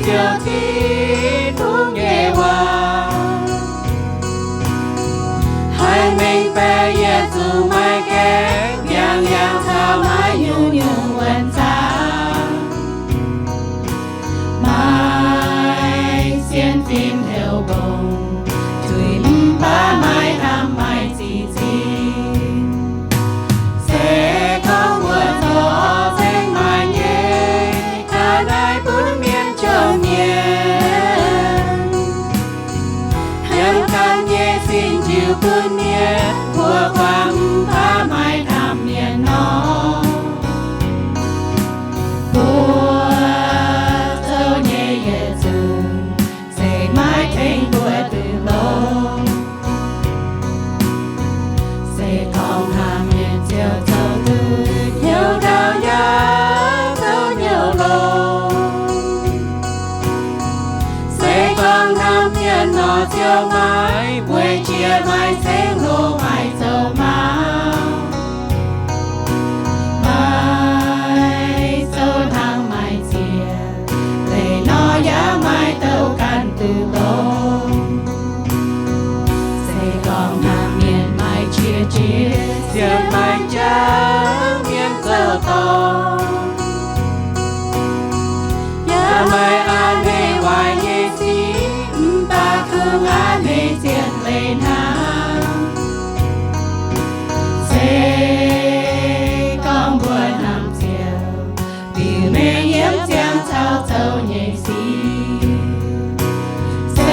Ziouv Tin-Hungh nyei waac. Haih mengh baeqc yietc zungv maiv gaengh, yangh-yangh caux maiv nyungc-nyungc wuonh zaangc. Maaih sienx fim heuc mbong, tuix mv baac maiv hnamv maiv zic zinh. Se gorngv mbuo zoux orv saengv maaih nyei, ga'naaiv bun mienh jomc mienh. Yiem ganh nyei sin njiu bun mienh, kuo guangc mv baac maiv hnamv mienh nor. Mbuo zoux nyei yietc zungv, se maiv tengx mbuo duqv longx. Se gorngv hnamv mienh ziouc zoux duqv hnyouv ndaauv yaac zoux hnyouv longx. Se gorngv hnamv mienh nor ziouc maiv mueiz jiex, maiv ceng loz, maiv zoux mauv. Maiv zoux hnangv maiv ziex, leih nor yaac maiv douc ganh duqv longx. Se gorngv hnamv mienh maiv qiex jiez, ziouc maiv jangx mienh zoux dorngc. Yaac maiv a'hneiv waaic nyei sic, mv baac kungx a'hneiv zien leih hnamv. Se gorngv mbuo hnamv Ziouv, liuz mengh yiem ziangh caux zoux nyei sic. Se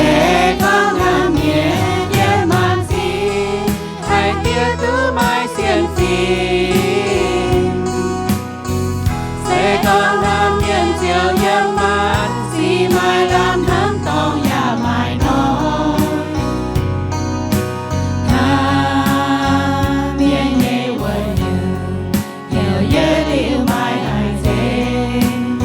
gorngv hnamv mienh yiem maanc sic, haih diev duqv maaih sienx fim. Se gorngv hnamv mienh ziouc yiem maanc sic, maaih lamh hnamv dorngx yaac maaih noic. Hnamv mienh nyei wuonh nyungc, hnyouv yietv liuz maaih haic nzengc.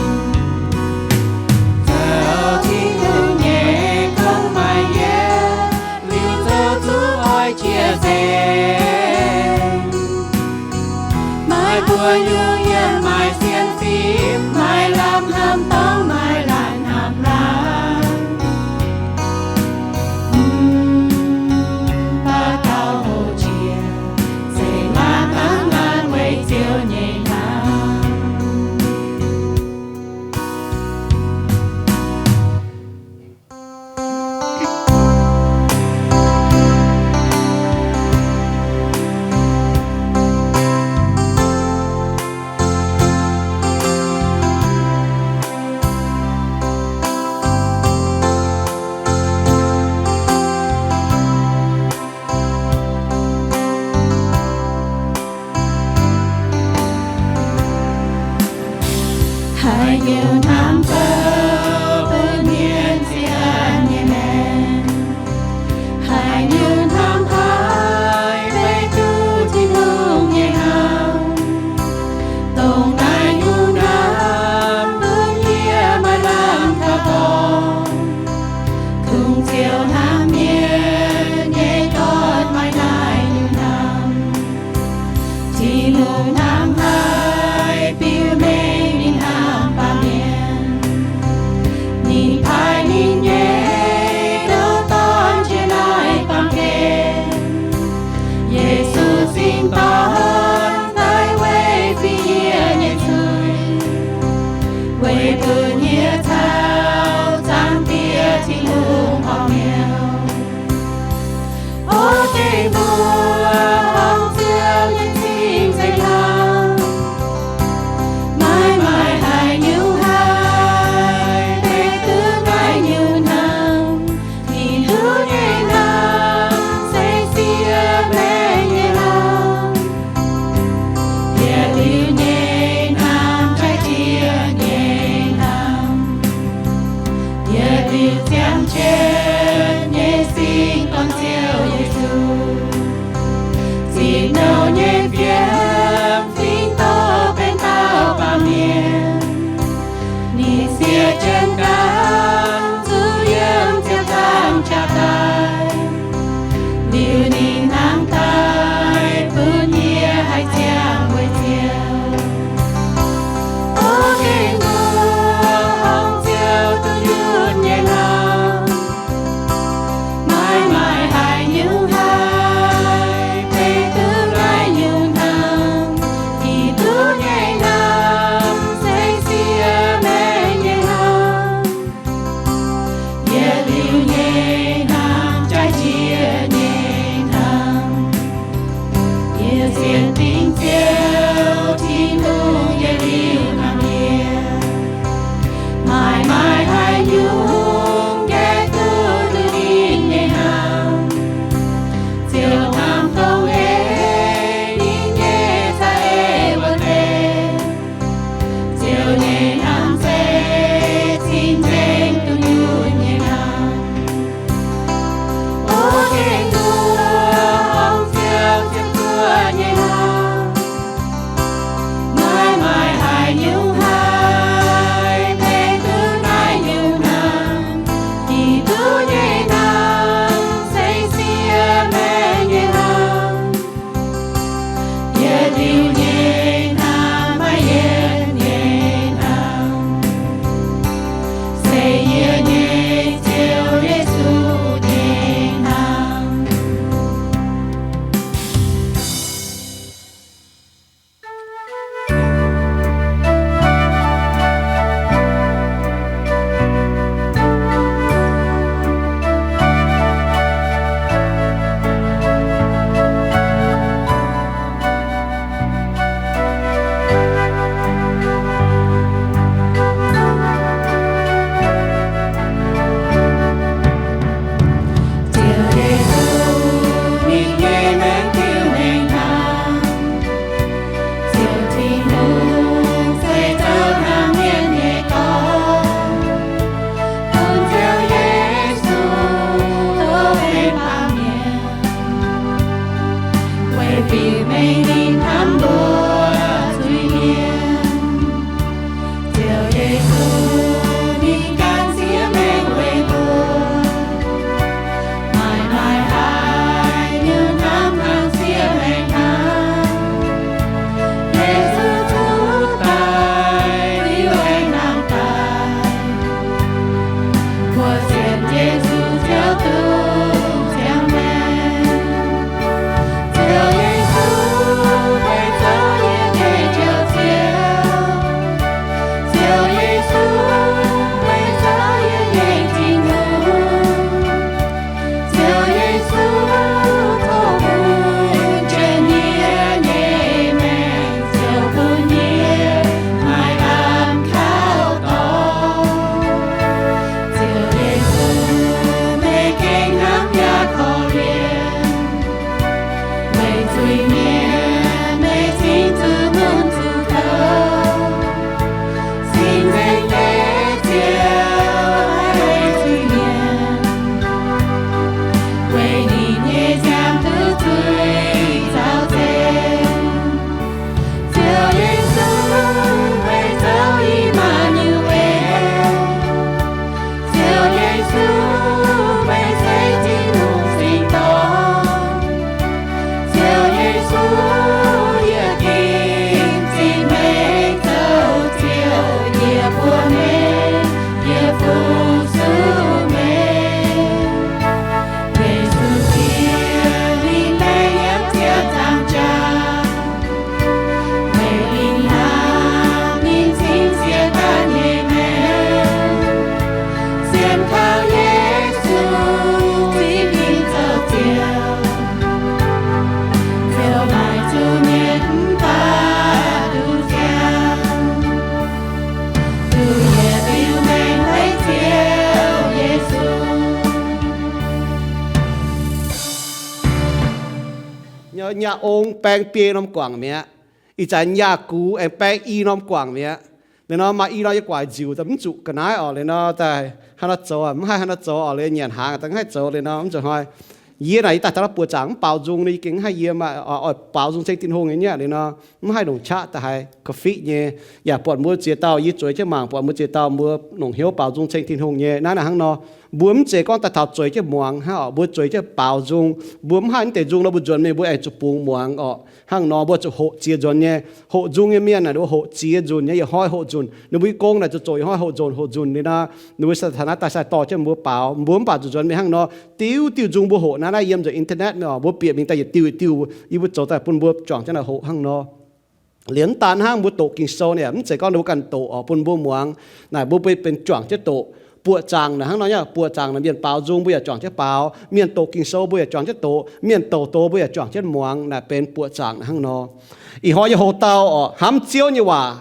Zoux Tin-Hungh nyei gong maaih yietv, liuz zoux zuqc oix jiex nzengc. Maaih buo nyungc yiem maaih sienx fim, maaih lamh hnamv dorngx, maaih laanh hnamv laanh. Mv baac gauh houc jiex, se maaih mangc laanh weic Ziouv nyei hnamv. Yaac ong baeng biei norm guangc mi'aqv. Ih zanc yaac gux aengx baeng i norm guangc mi'aqv. Liuz nor maaih i norm yie guaix nziuc daaih mv zuqc ga'naaiv orqc. Liuz nor daaih haaix nor zoux, mv haih haaix nor zoux orqc. Liuz nyanc hnaangx daaih mv haih zoux. Liuz nor mv zuqc hnoi, yie naaic yie daaih taux naaiv buoqc zaangc mv baaux nzung nyei, yie gengh mv haih yiem, oix baaux nzung ceng Tin-Hungh nyei nyaqv. Liuz nor mv haih longc qaqv daaih haiz covid nyei. Yaac buatc mbuo ziex dauh, yie zueiz jienv mangc, buatc mbuo ziex dauh mbuo longc hnyouv baaux nzung ceng Tin-Hungh nyei. Naaiv naaic hnangv nor, mbuo mv zeiz gorngv daaih taux zueiz jienv muangx hnangv orqc. Mbuo zueiz jienv baaux nzung. Mbuo mv haih mv deix nzung nor mbuo nzuonx mingh, mbuo aengx zuqc bungx muangx orqc. Hnangv nor mbuo zuqc hoqc ziex nzunc nyei. Hoqc nzung nyei mienh naaic ninh mbuo hoqc ziex nzunc nyei, yietc hnoi hoqc nzunc. Ninh mbuo nyei gong naaic zuqc zoqc yietc hnoi hoqc nzunc, hoqc nzunc. Liuz nor ninh mbuo sa-, taux naaiv daaih sai dorh jienv mbuo baaux. Mbuo mv baac zuqc nzuonx mingh hnangv nor, diuh diuh nzung mbuo hoqc naaiv, naaiv yiem nzengc internet mingh orqc, mbuo bieqc mingh daaih yietc diuh yietc diuh, yie mbuo zoux daaih bun mbuo juangc jienv naaic hoqc hnangv nor. Liuz mv daan hnangv mbuo doqc Ging-Sou naaic, mv zeiz gorngv ninh mbuo ganh doqc orqc bun mbuo muangx. Naaic mbuo benx juangc jienv doqc. Buoqc zaangc naaic hnangv nor nyei, buoqc zaangc naaic mienh baaux nzung mbuo yaac juangc jienv baaux, mienh doqc Ging-Sou mbuo yaac juangc jienv doqc, mienh douc doz mbuo yaac juangc jienv muangx. Naaic benx buoqc zaangc naaic hnangv nor. Ih hnoi yie houx dauh orqc, hnamv Ziouv nyei waac.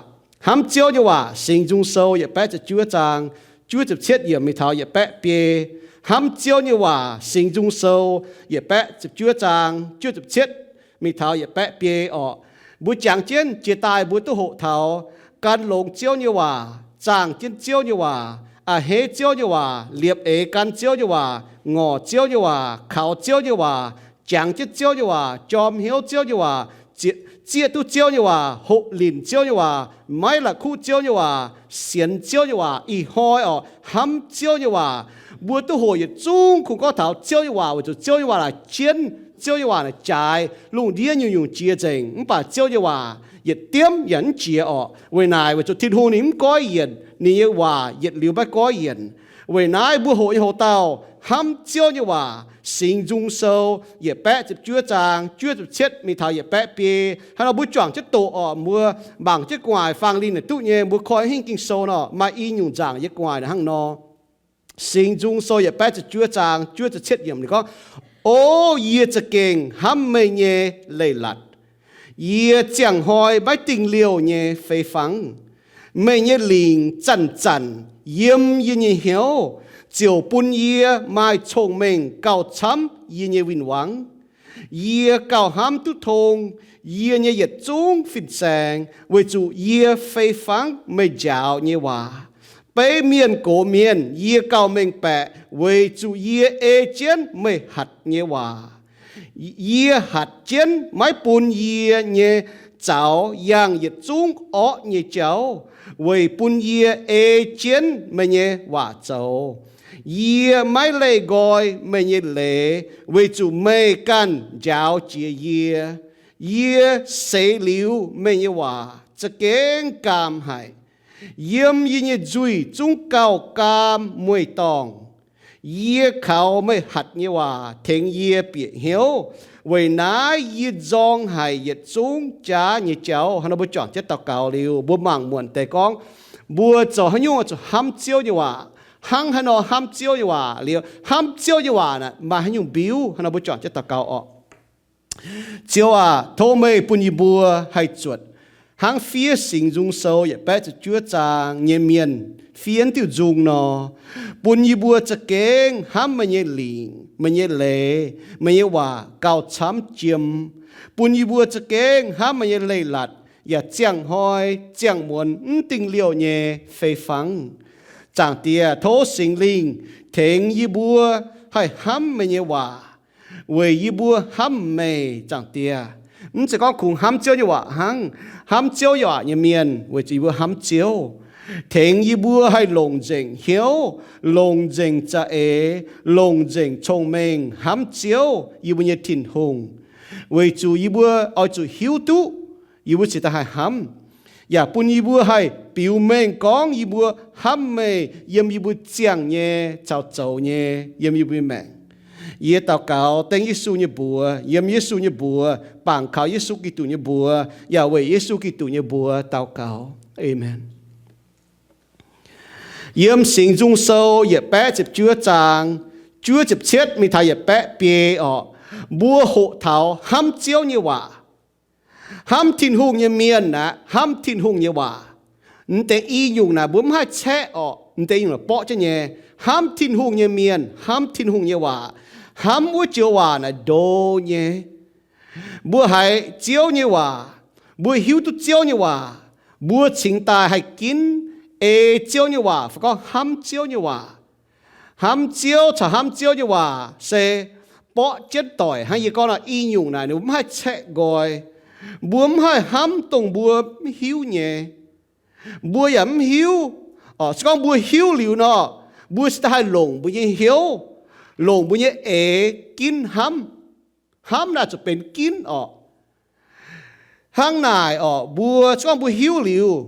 Hnamv Ziouv nyei waac, Singx Nzung Sou yietc baeqv ziepc juov zaang, juov ziepc cietv yiemc mingh taux yietc baeqv biei. Hnamv Ziouv nyei waac, Singx Nzung Sou yietc baeqv ziepc juov zaang, juov ziepc cietv mingh taux yietc baeqv biei orqc. Mbuo jangx jienv jiex daaih mbuo duqv hoqc taux, gan longx Ziouv nyei waac, zaangh jienv Ziouv nyei waac, a'hneiv Ziouv nyei waac, liepc eix gan Ziouv nyei waac, ngorc Ziouv nyei waac, kaux Ziouv nyei waac, jangx jienv Ziouv nyei waac, jorm hnyouv Ziouv nyei waac, zieqv, zieqv duqv Ziouv nyei waac, hoqc linc Ziouv nyei waac, maiv la'kuqv Ziouv nyei waac, sienx Ziouv nyei waac. Ih hnoi orqc, hnamv Ziouv nyei waac. Mbuo duqv hoqc yietc zungv kungx gorngv taux Ziouv nyei waac, weic zuqc Ziouv nyei waac naaic jienv, Ziouv nyei waac naaic jaaix. Lungh ndiev nyungc-nyungc jiex nzengc, mv baac Ziouv nyei waac yietc diemv yaac mv jiex orqc. Weic naaic weic zuqc Tin-Hungh ninh mv goiv yienc, ninh nyei waac yietc liuz maiv goiv yienc. Weic naaiv mbuo hoqc nyei houx dauh hnamv Ziouv nyei waac, Singx Nzung Sou yietc baeqv ziepc juov zaang, juov ziepc cietv mingh taux yietc baeqv biei. Hnangv nor mbuo juangc jienv doqc orqc, mbuo mangc jienv gu'nguaaic fang linh naaic duqv nyei, mbuo koi hingv Ging-Sou nor, maaih i nyungc nzaangc yie gu'nguaaic hnangv nor. Singx Nzung Sou yietc baeqv ziepc juov zaang, juov ziepc cietv yiemc ninh gorngv, O yie za'gengh hnamv meih nyei leiz-latc, yie ziangh hnoi maiv dingh liouh nyei fei fangv. Meih nyei lingc zanc-zanc yiem yie nyei hnyouv, ziouc bun yie maaih cong-mengh gauh camv yie nyei win-wangv. Yie gauh hnamv duqv tong yie nyei yietc zungv fin-saeng, weic zuqc yie fei fangv meih njaaux nyei waac. Beiv mienh gox mienh yie gauh mengh baeqc, weic zuqc yie ei jienv meih hatc nyei waac. Yie hatc jienv maiv bun yie nyei zaux yangh yietc zungv orqv nyei jauv, weic bun yie ei jienv meih nyei waac zoux. Yie maiv leih nqoi meih nyei leiz, weic zuc meih ganh njaaux jiex yie. Yie seix liuz meih nyei waac za'gengh gaam haic. Yiem yie nyei nzuih zungv gauh gaam mueiz-dorngh. Yie kaux meih hatc nyei waac tengx yie bieqc hnyouv. Weic naaiv yie nzorng haic yietc zungv jaav nyei jauv. Hnangv nor mbuo juangc jienv daux gaux liuz, mbuo mangc muonc deix gorngv, mbuo zoux haaix nyungc zuqc hnamv Ziouv nyei waac. Hnangv haaix nor hnamv Ziouv nyei waac liuz, hnamv Ziouv nyei waac naaic maaih haaix nyungc mbiuv? Hnangv nor mbuo juangc jienv daux gaux orqc. Ziouv aac, tov meih bun yie mbuo haih zuotc hnangv fiev Singx Nzung Sou yietc baeqv ziepc juov zaang nyei mienh fiev diuh nzung nor, bun yie mbuo za'gengh hnamv meih nyei lingc, meih nyei leiz, meih nyei waac gauh camv jiem, bun yie mbuo za'gengh hnamv meih nyei leiz-latc, yaac ziangh hnoi ziangh muonz mv dingh liouh nyei fei fangv. Zaangc Diex, tov Singx Lingh tengx yie mbuo haih hnamv meih nyei waac, weic yie mbuo hnamv meih, Zaangc Diex. Mv zeiz gorngv kungx hnamv Ziouv nyei waac hnangv. Hnamv Ziouv nyei waac nyei mienh, weic zuqc yie mbuo hnamv Ziouv. Tengx yie mbuo haih longc nzengc hnyouv, longc nzengc za'eix, longc nzengc cong-mengh hnamv Ziouv, yie mbuo nyei Tin-Hungh, weic zuqc yie mbuo oix zuqc hiuv duqv yie mbuo cingx daaih haih hnamv. Yaac bun yie mbuo haih biux mengh gorngv yie mbuo hnamv meih yiem yie mbuo ziangh nyei caux zoux nyei yiem yie mbuo nyei maengc. Yie daux gaux dengv Yesu nyei mbuox, yiem Yesu nyei mbuox, bangc kaux Yesu Giduc nyei mbuox, yaac weic Yesu Giduc nyei mbuox daux gaux. Aamen. Yiem Singx Nzung Sou yietc baeqv ziepc juov zaang, juov ziepc cietv mingh taux yietc baeqv biei orqc, mbuo hoqc taux hnamv Ziouv nyei waac. Hnamv Tin-Hungh nyei mienh aeqv, hnamv Tin-Hungh nyei waac. M'deix i nyungc naaic mbuo mv haih caeqv orqc, m'deix i nyungc naaic borqv jienv nyei. Hnamv Tin-Hungh nyei mienh hnamv Tin-Hungh nyei waac. Hnamv wuov joux waac naaic ndo nyei. Mbuo haiz Ziouv nyei waac, mbuo hiuv duqv Ziouv nyei waac, mbuo cingx daaih haih ginv ei Ziouv nyei waac fai gorngv hnamv Ziouv nyei waac. Hnamv Ziouv caux hnamv Ziouv nyei waac se borqv jienv doic hnangv. Yie gorngv nor, i nyungc naaic ninh mbuo mv haih caeqv nqoi. Mbuo mv haih hnamv dongh mbuo mv hiuv nyei. Mbuo yaac mv hiuv. Se gorngv mbuo hiuv liuz nor, mbuo cingx daaih haih longc mbuo nyei hnyouv, longc mbuo nyei eix ginv hnamv. Hnamv naaic zuqc benx ginv orqc. Hnangv naaic orqc, mbuo se gorngv mbuo hiuv liuz,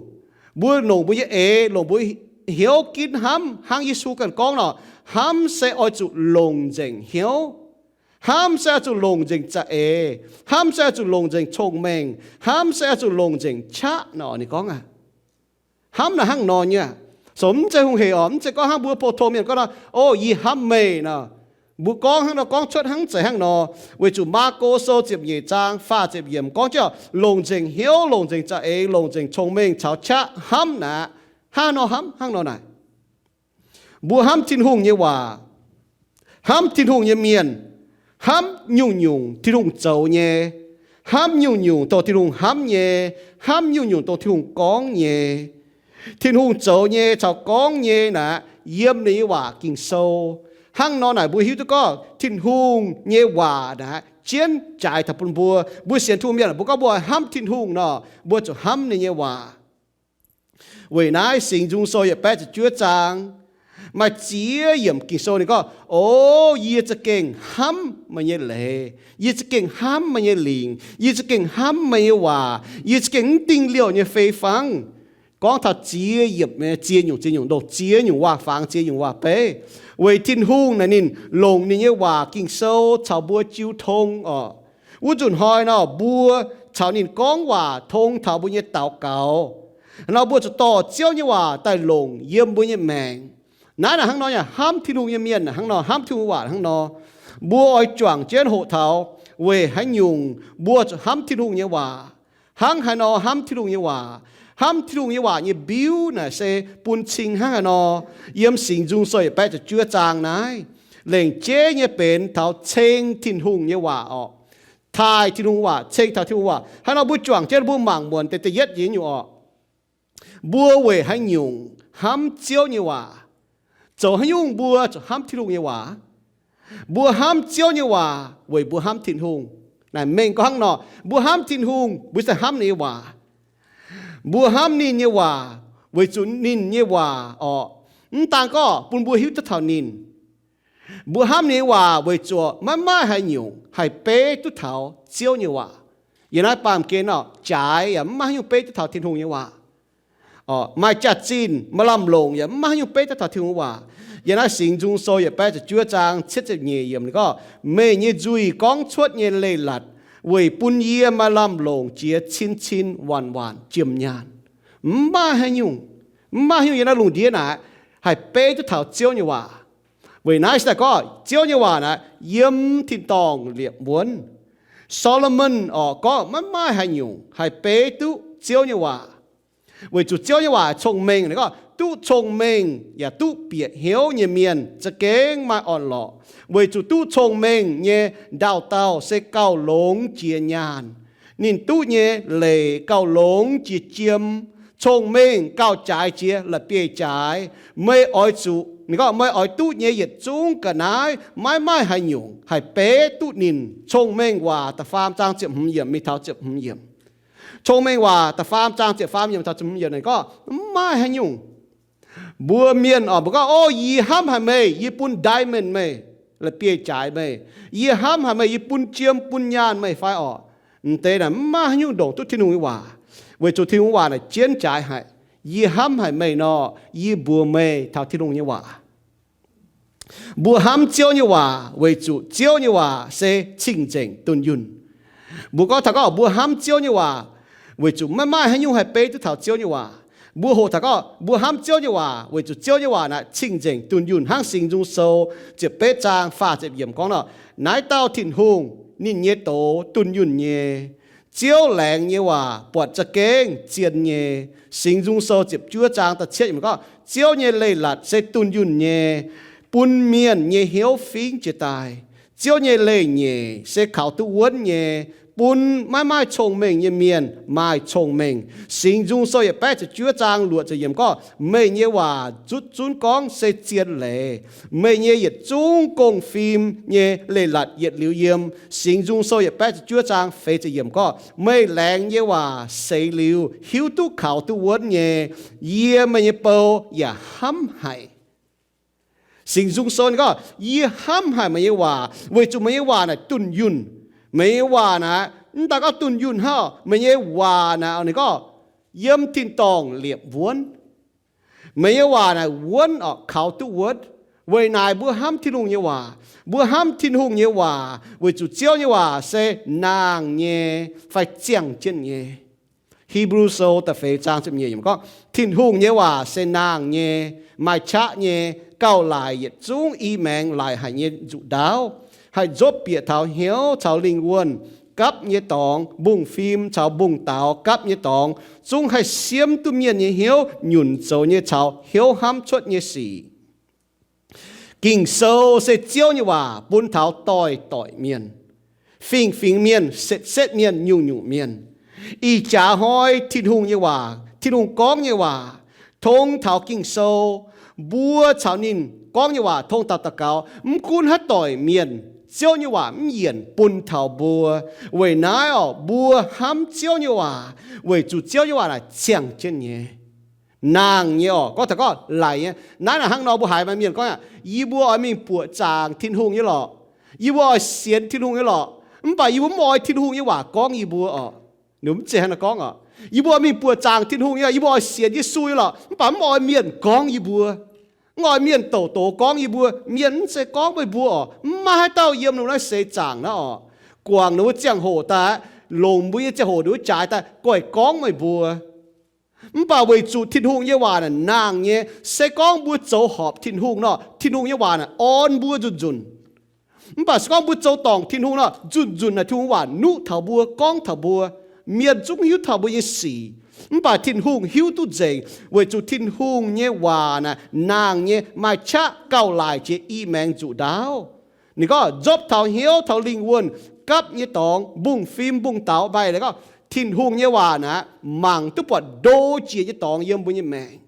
mbuo longc mbuo nyei eix, longc mbuo hnyouv ginv hnamv hnangv Yesu ganh gorngv nor, hnamv se oix zuqc longc nzengc hnyouv. Hnamv se oix zuqc longc nzengc za'eix. Hnamv se oix zuqc longc nzengc cong-mengh. Hnamv se oix zuqc longc nzengc qaqv nor, ninh gorngv aqv. Hnamv naaic hnangv nor nyei. So mv zeiz hungh hec orqc, mv zeiz gorngv hnangv mbuo pou-tong mienh gorngv nor, O, yie hnamv meih nor. Mbuo gorngv hnangv nor, gorngv cuotv hnangv zeiz hnangv nor, weic zuqc Maako Sou ziepc nyeic zaang faah ziepc yiemc gorngv jienv longc nzengc hnyouv, longc nzengc za'eix, longc nzengc cong-mengh caux qaqv hnamv naaic. Hnangv nor hnamv, hnangv nor naaic. Mbuo hnamv Tin-Hungh nyei waac, hnamv Tin-Hungh nyei mienh, hnamv nyungc-nyungc Tin-Hungh zoux nyei, hnamv nyungc-nyungc dongh Tin-Hungh hnamv nyei, hnamv nyungc-nyungc dongh Tin-Hungh gorngv nyei. Tin-Hungh zoux nyei caux gorngv nyei naaic yiem ninh nyei waac Ging-Sou. Hnangv nor naaic mbuo hiuv duqv gorngv Tin-Hungh nyei waac naaic jienv jaaix taux bun mbuo. Mbuo sienx Tin-Hungh mienh mbuo gorngv mbuo hnamv Tin-Hungh nor, mbuo zuqc hnamv ninh nyei waac. Weic naaiv Singx Nzung Sou yietc baeqv ziepc juov zaang maaih ziex yiemc Ging-Sou ninh gorngv, O, yie za'gengh hnamv meih nyei leiz, yie za'gengh hnamv meih nyei lingc, yie za'gengh hnamv meih nyei waac, yie za'gengh mv dingh liouh nyei fei fangv. Gorngv taux ziex yiemc nyei ziex nyungc, ziex nyungc ndoh, ziex nyungc waac-fangx, ziex nyungc waac-beiv. Weic Tin-Hungh naaic ninh longc ninh nyei waac Ging-Sou caux mbuo jiu tong orqc. Wuov nzunc hnoi nor mbuo caux ninh gorngv waac tong taux mbuo nyei daux gaux. Nor mbuo zuqc dorh Ziouv nyei waac daaih longc yiem mbuo nyei maengc. Naaiv naaic hnangv nor yaac hnamv Tin-Hungh nyei mienh hnangv nor, hnamv Tin-Hungh waac hnangv nor. Mbuo oix juangc jienv hoqc taux weic haaix nyungc mbuo zuqc hnamv Tin-Hungh nyei waac. Hnangv haaix nor hnamv Tin-Hungh nyei waac? Hnamv Tin-Hungh nyei waac nyei mbiuv naaic se bun cing hnangv haaix nor? Yiem Singx Nzung Sou yietc baeqv ziepc juov zaang naaiv, lengc jeiv nyei benx taux ceng Tin-Hungh nyei waac orqc, taaih Tin-Hungh waac, ceng taux Tin-Hungh waac. Hnangv nor mbuo juangc jienv mbuo mangc muonc deix da'yietv nyungc orqc. Mbuo weic haaix nyungc hnamv Ziouv nyei waac? Zoux haaix nyungc mbuo zuqc hnamv Tin-Hungh nyei waac? Mbuo hnamv Ziouv nyei waac weic mbuo hnamv Tin-Hungh. Naaic mengh gorngv hnangv nor, mbuo hnamv Tin-Hungh, mbuo se hnamv ninh nyei waac. Mbuo hnamv ninh nyei waac weic zuqc ninh nyei waac orqc, mv daan gorngv bun mbuo hiuv duqv taux ninh. Mbuo hnamv ninh nyei waac weic zuqc maiv maaih haaix nyungc haih beiv duqv taux Ziouv nyei waac. Yiem naaiv baamh gen orqc, jaaix yaac mv maaih haaix nyungc beiv duqv taux Tin-Hungh nyei waac. Maaih jaax-zinh, maaih lamh longc yaac mv maaih haaix nyungc beiv duqv taux Tin-Hungh waac. Yiem naaiv Singx Nzung Sou yietc baeqv ziepc juov zaang cietv ziepc nyeic yiemc ninh gorngv, Meih nyei nzuih gorngv cuotv nyei leiz-latc weic bun yie maaih lamh longc jiex cin-cin waanc-waanc jiem nyaanh. Mv maaih haaix nyungc, mv maaih haaix nyungc yiem naaiv lungh ndiev naaic haih beiv duqv taux Ziouv nyei waac. Weic naaiv se daaih gorngv Ziouv nyei waac naaic yiem tin-dorngh liepc wuonv. Solomon orqc gorngv maiv maaih haaix nyungc haih beiv duqv Ziouv nyei waac. Weic zuqc Ziouv nyei waac cong-mengh. Ninh gorngv duqv cong-mengh yaac duqv bieqc hnyouv nyei mienh za'gengh maaih orn-lorqc, weic zuqc duqv cong-mengh nyei ndaauh dauh se gauh longx jiex nyaanh. Ninh duqv nyei leic gauh longx jiex jiem. Cong-mengh gauh jaaix jiex la'bieiv-jaaix. Meih oix zuqc, ninh gorngv meih oix duqv nyei yietc zungv ga'naaiv maiv maaih haaix nyungc haih beiv duqv ninh. Cong-mengh waac da'faam zaang ziepc hmz yiemc mingh taux ziepc hmz yiemc. Cong-mengh waac da'faam zaang ziepc faam yiemc taux ziepc hmz yiemc ninh gorngv mv maaih haaix nyungc. Mbuo mienh orqc, mbuo gorngv, O, yie hnamv haic meih, yie bun diamond meih, la'bieiv-jaaix meih. Yie hnamv haic meih, yie bun jiem bun nyaanh meih fai orqc? M'deix naaic mv maaih haaix nyungc ndongc duqv Tin-Hungh nyei waac, weic zuqc Tin-Hungh waac naaic jienv jaaix haic. Yie hnamv haic meih nor, yie mbuox meih taux Tin-Hungh nyei waac. Mbuo hnamv Ziouv nyei waac weic zuqc Ziouv nyei waac se cing-nzengc dunh yunh. Mbuo gorngv taux gorngv mbuo hnamv Ziouv nyei waac weic zuqc maiv maaih haaix nyungc haih beiv duqv taux Ziouv nyei waac. Mbuo hoqc taux gorngv mbuo hnamv Ziouv nyei waac weic zuqc Ziouv nyei waac naaic cing-nzengc dunh yunh. Hnangv Singx Nzung Sou ziepc betv zaang faah ziepc yiemc gorngv nor, Naaiv dauh Tin-Hungh ninh nyei doz dunh yunh nyei. Ziouv laengz nyei waac buatc za'gengh zien nyei. Singx Nzung Sou ziepc juov zaang da'cietv yiemc gorngv, Ziouv nyei leiz-latc se dunh yunh nyei, bun mienh nyei hnyouv fingx jiez daaih. Ziouv nyei leiz-nyeic se kaux duqv wuonv nyei, bun maiv maaih cong-mengh nyei mienh maaih cong-mengh. Singx Nzung Sou yietc baeqv ziepc juov zaang luoqc ziepc yiemc gorngv, meih nyei waac zutv zunv gorngv se zien leiz. Meih nyei yietc zungv gong-fim nyei leiz-latc yietc liuz yiem. Singx Nzung Sou yietc baeqv ziepc juov zaang feix ziepc yiemc gorngv, meih laengz nyei waac seix liuz hiuv duqv kaux duqv wuonv nyei, yie meih nyei bou yaac hnamv haic. Singx Nzung Sou gorngv, yie hnamv haic meih nyei waac, weic zuqc meih nyei waac naaic dunh yunh. Meih nyei waac naaic mv daan gorngv dunh yunh hnangv, meih nyei waac naaic ninh gorngv yiem tin-dorngh liepc wuonv. Meih nyei waac naaic wuonv orqc, kaux duqv wuonv. Weic naaic mbuo hnamv Tin-Hungh nyei waac. Mbuo hnamv Tin-Hungh nyei waac weic zuqc Ziouv nyei waac se nangh nyei fai ziangh jienv nyei. Hipv^lu Sou da'feix zaang ziepc nyeic yiemc gorngv, Tin-Hungh nyei waac se nangh nyei, maaih qaqv nyei, gauh laic yietc zungv i maengx laic haic nyei nzuqc ndaauv, haih nzopv bieqc taux hnyouv caux lingh wuonh, gapv nyei dorngx, mbungv-fim caux mbungv-daaux gapv nyei dorngx, zungv haih siemv duqv mienh nyei hnyouv, nyunc zoux nyei caux hnyouv hnamv cuotv nyei sic. Ging-Sou se Ziouv nyei waac bun taux doix-doic mienh, fingx-fingx mienh, setv-setv mienh, nyungc-nyungc mienh. Ih jaax hnoi Tin-Hungh nyei waac, Tin-Hungh gorngv nyei waac, tong taux Ging-Sou, mbuo caux ninh gorngv nyei waac, tong taux daux gaux, mv gunv haaix doic mienh, Ziouv nyei waac mv yienc bun taux mbuo. Weic naaiv orqc, mbuo hnamv Ziouv nyei waac, weic zuqc Ziouv nyei waac naaic ziangh jienv nyei, nangh nyei orqc. Gorngv taux gorngv laic nyei. Naaiv naaic hnangv nor mbuo haiz maaih mienh gorngv aqv, yie mbuo oix mingh buoqc zaangc Tin-Hungh nyei lorqc. Yie mbuo oix sienx Tin-Hungh nyei lorqc. Mv baac yie mbuo mv oix Tin-Hungh nyei waac gorngv yie mbuo orqc. Ninh mv zeiz hnangv naaiv gorngv orqc. Yie mbuo oix mingh buoqc zaangc Tin-Hungh nyei, yie mbuo oix sienx Yesu nyei lorqc. Mv baac mv oix mienh gorngv yie mbuo. Mv oix mienh douc doz gorngv yie mbuo. Mienh mv zeiz gorngv meih mbuo orqc. Mv maaih haaix dauh yiem lungh naaiv seix zaangc naaiv orqc. Guangc ninh mbuo ziangh hoc daaih, longc mbuo nyei ziangh hoc ninh mbuo jaaix daaih goiv gorngv meih mbuo. Mv baac weic zuqc Tin-Hungh nyei waac naaic nangh nyei, se gorngv mbuo zoux horpc Tin-Hungh nor, Tin-Hungh nyei waac naaic orn mbuo nzunc nzunc. Mv baac se gorngv mbuo zoux dorngc Tin-Hungh nor, nzunc nzunc naaic Tin-Hungh waac nuqv taux mbuo, gorngv taux mbuo, mienh zungv hiuv taux mbuo nyei sic. Mv baac Tin-Hungh hiuv duqv nzengc, weic zuqc Tin-Hungh nyei waac naaic nangh nyei, maaih qaqv, gauh laic jiex i maengx nzuqc ndaauv. Ninh gorngv nzopv taux hnyouv taux lingh wuonh, gapv nyei dorngx, mbungv-fim mbungv-daaux, mbaih leiz gorngv Tin-Hungh nyei waac naaic mangc duqv buatc ndo jiex nyei dorngx yiem mbuo nyei maengc.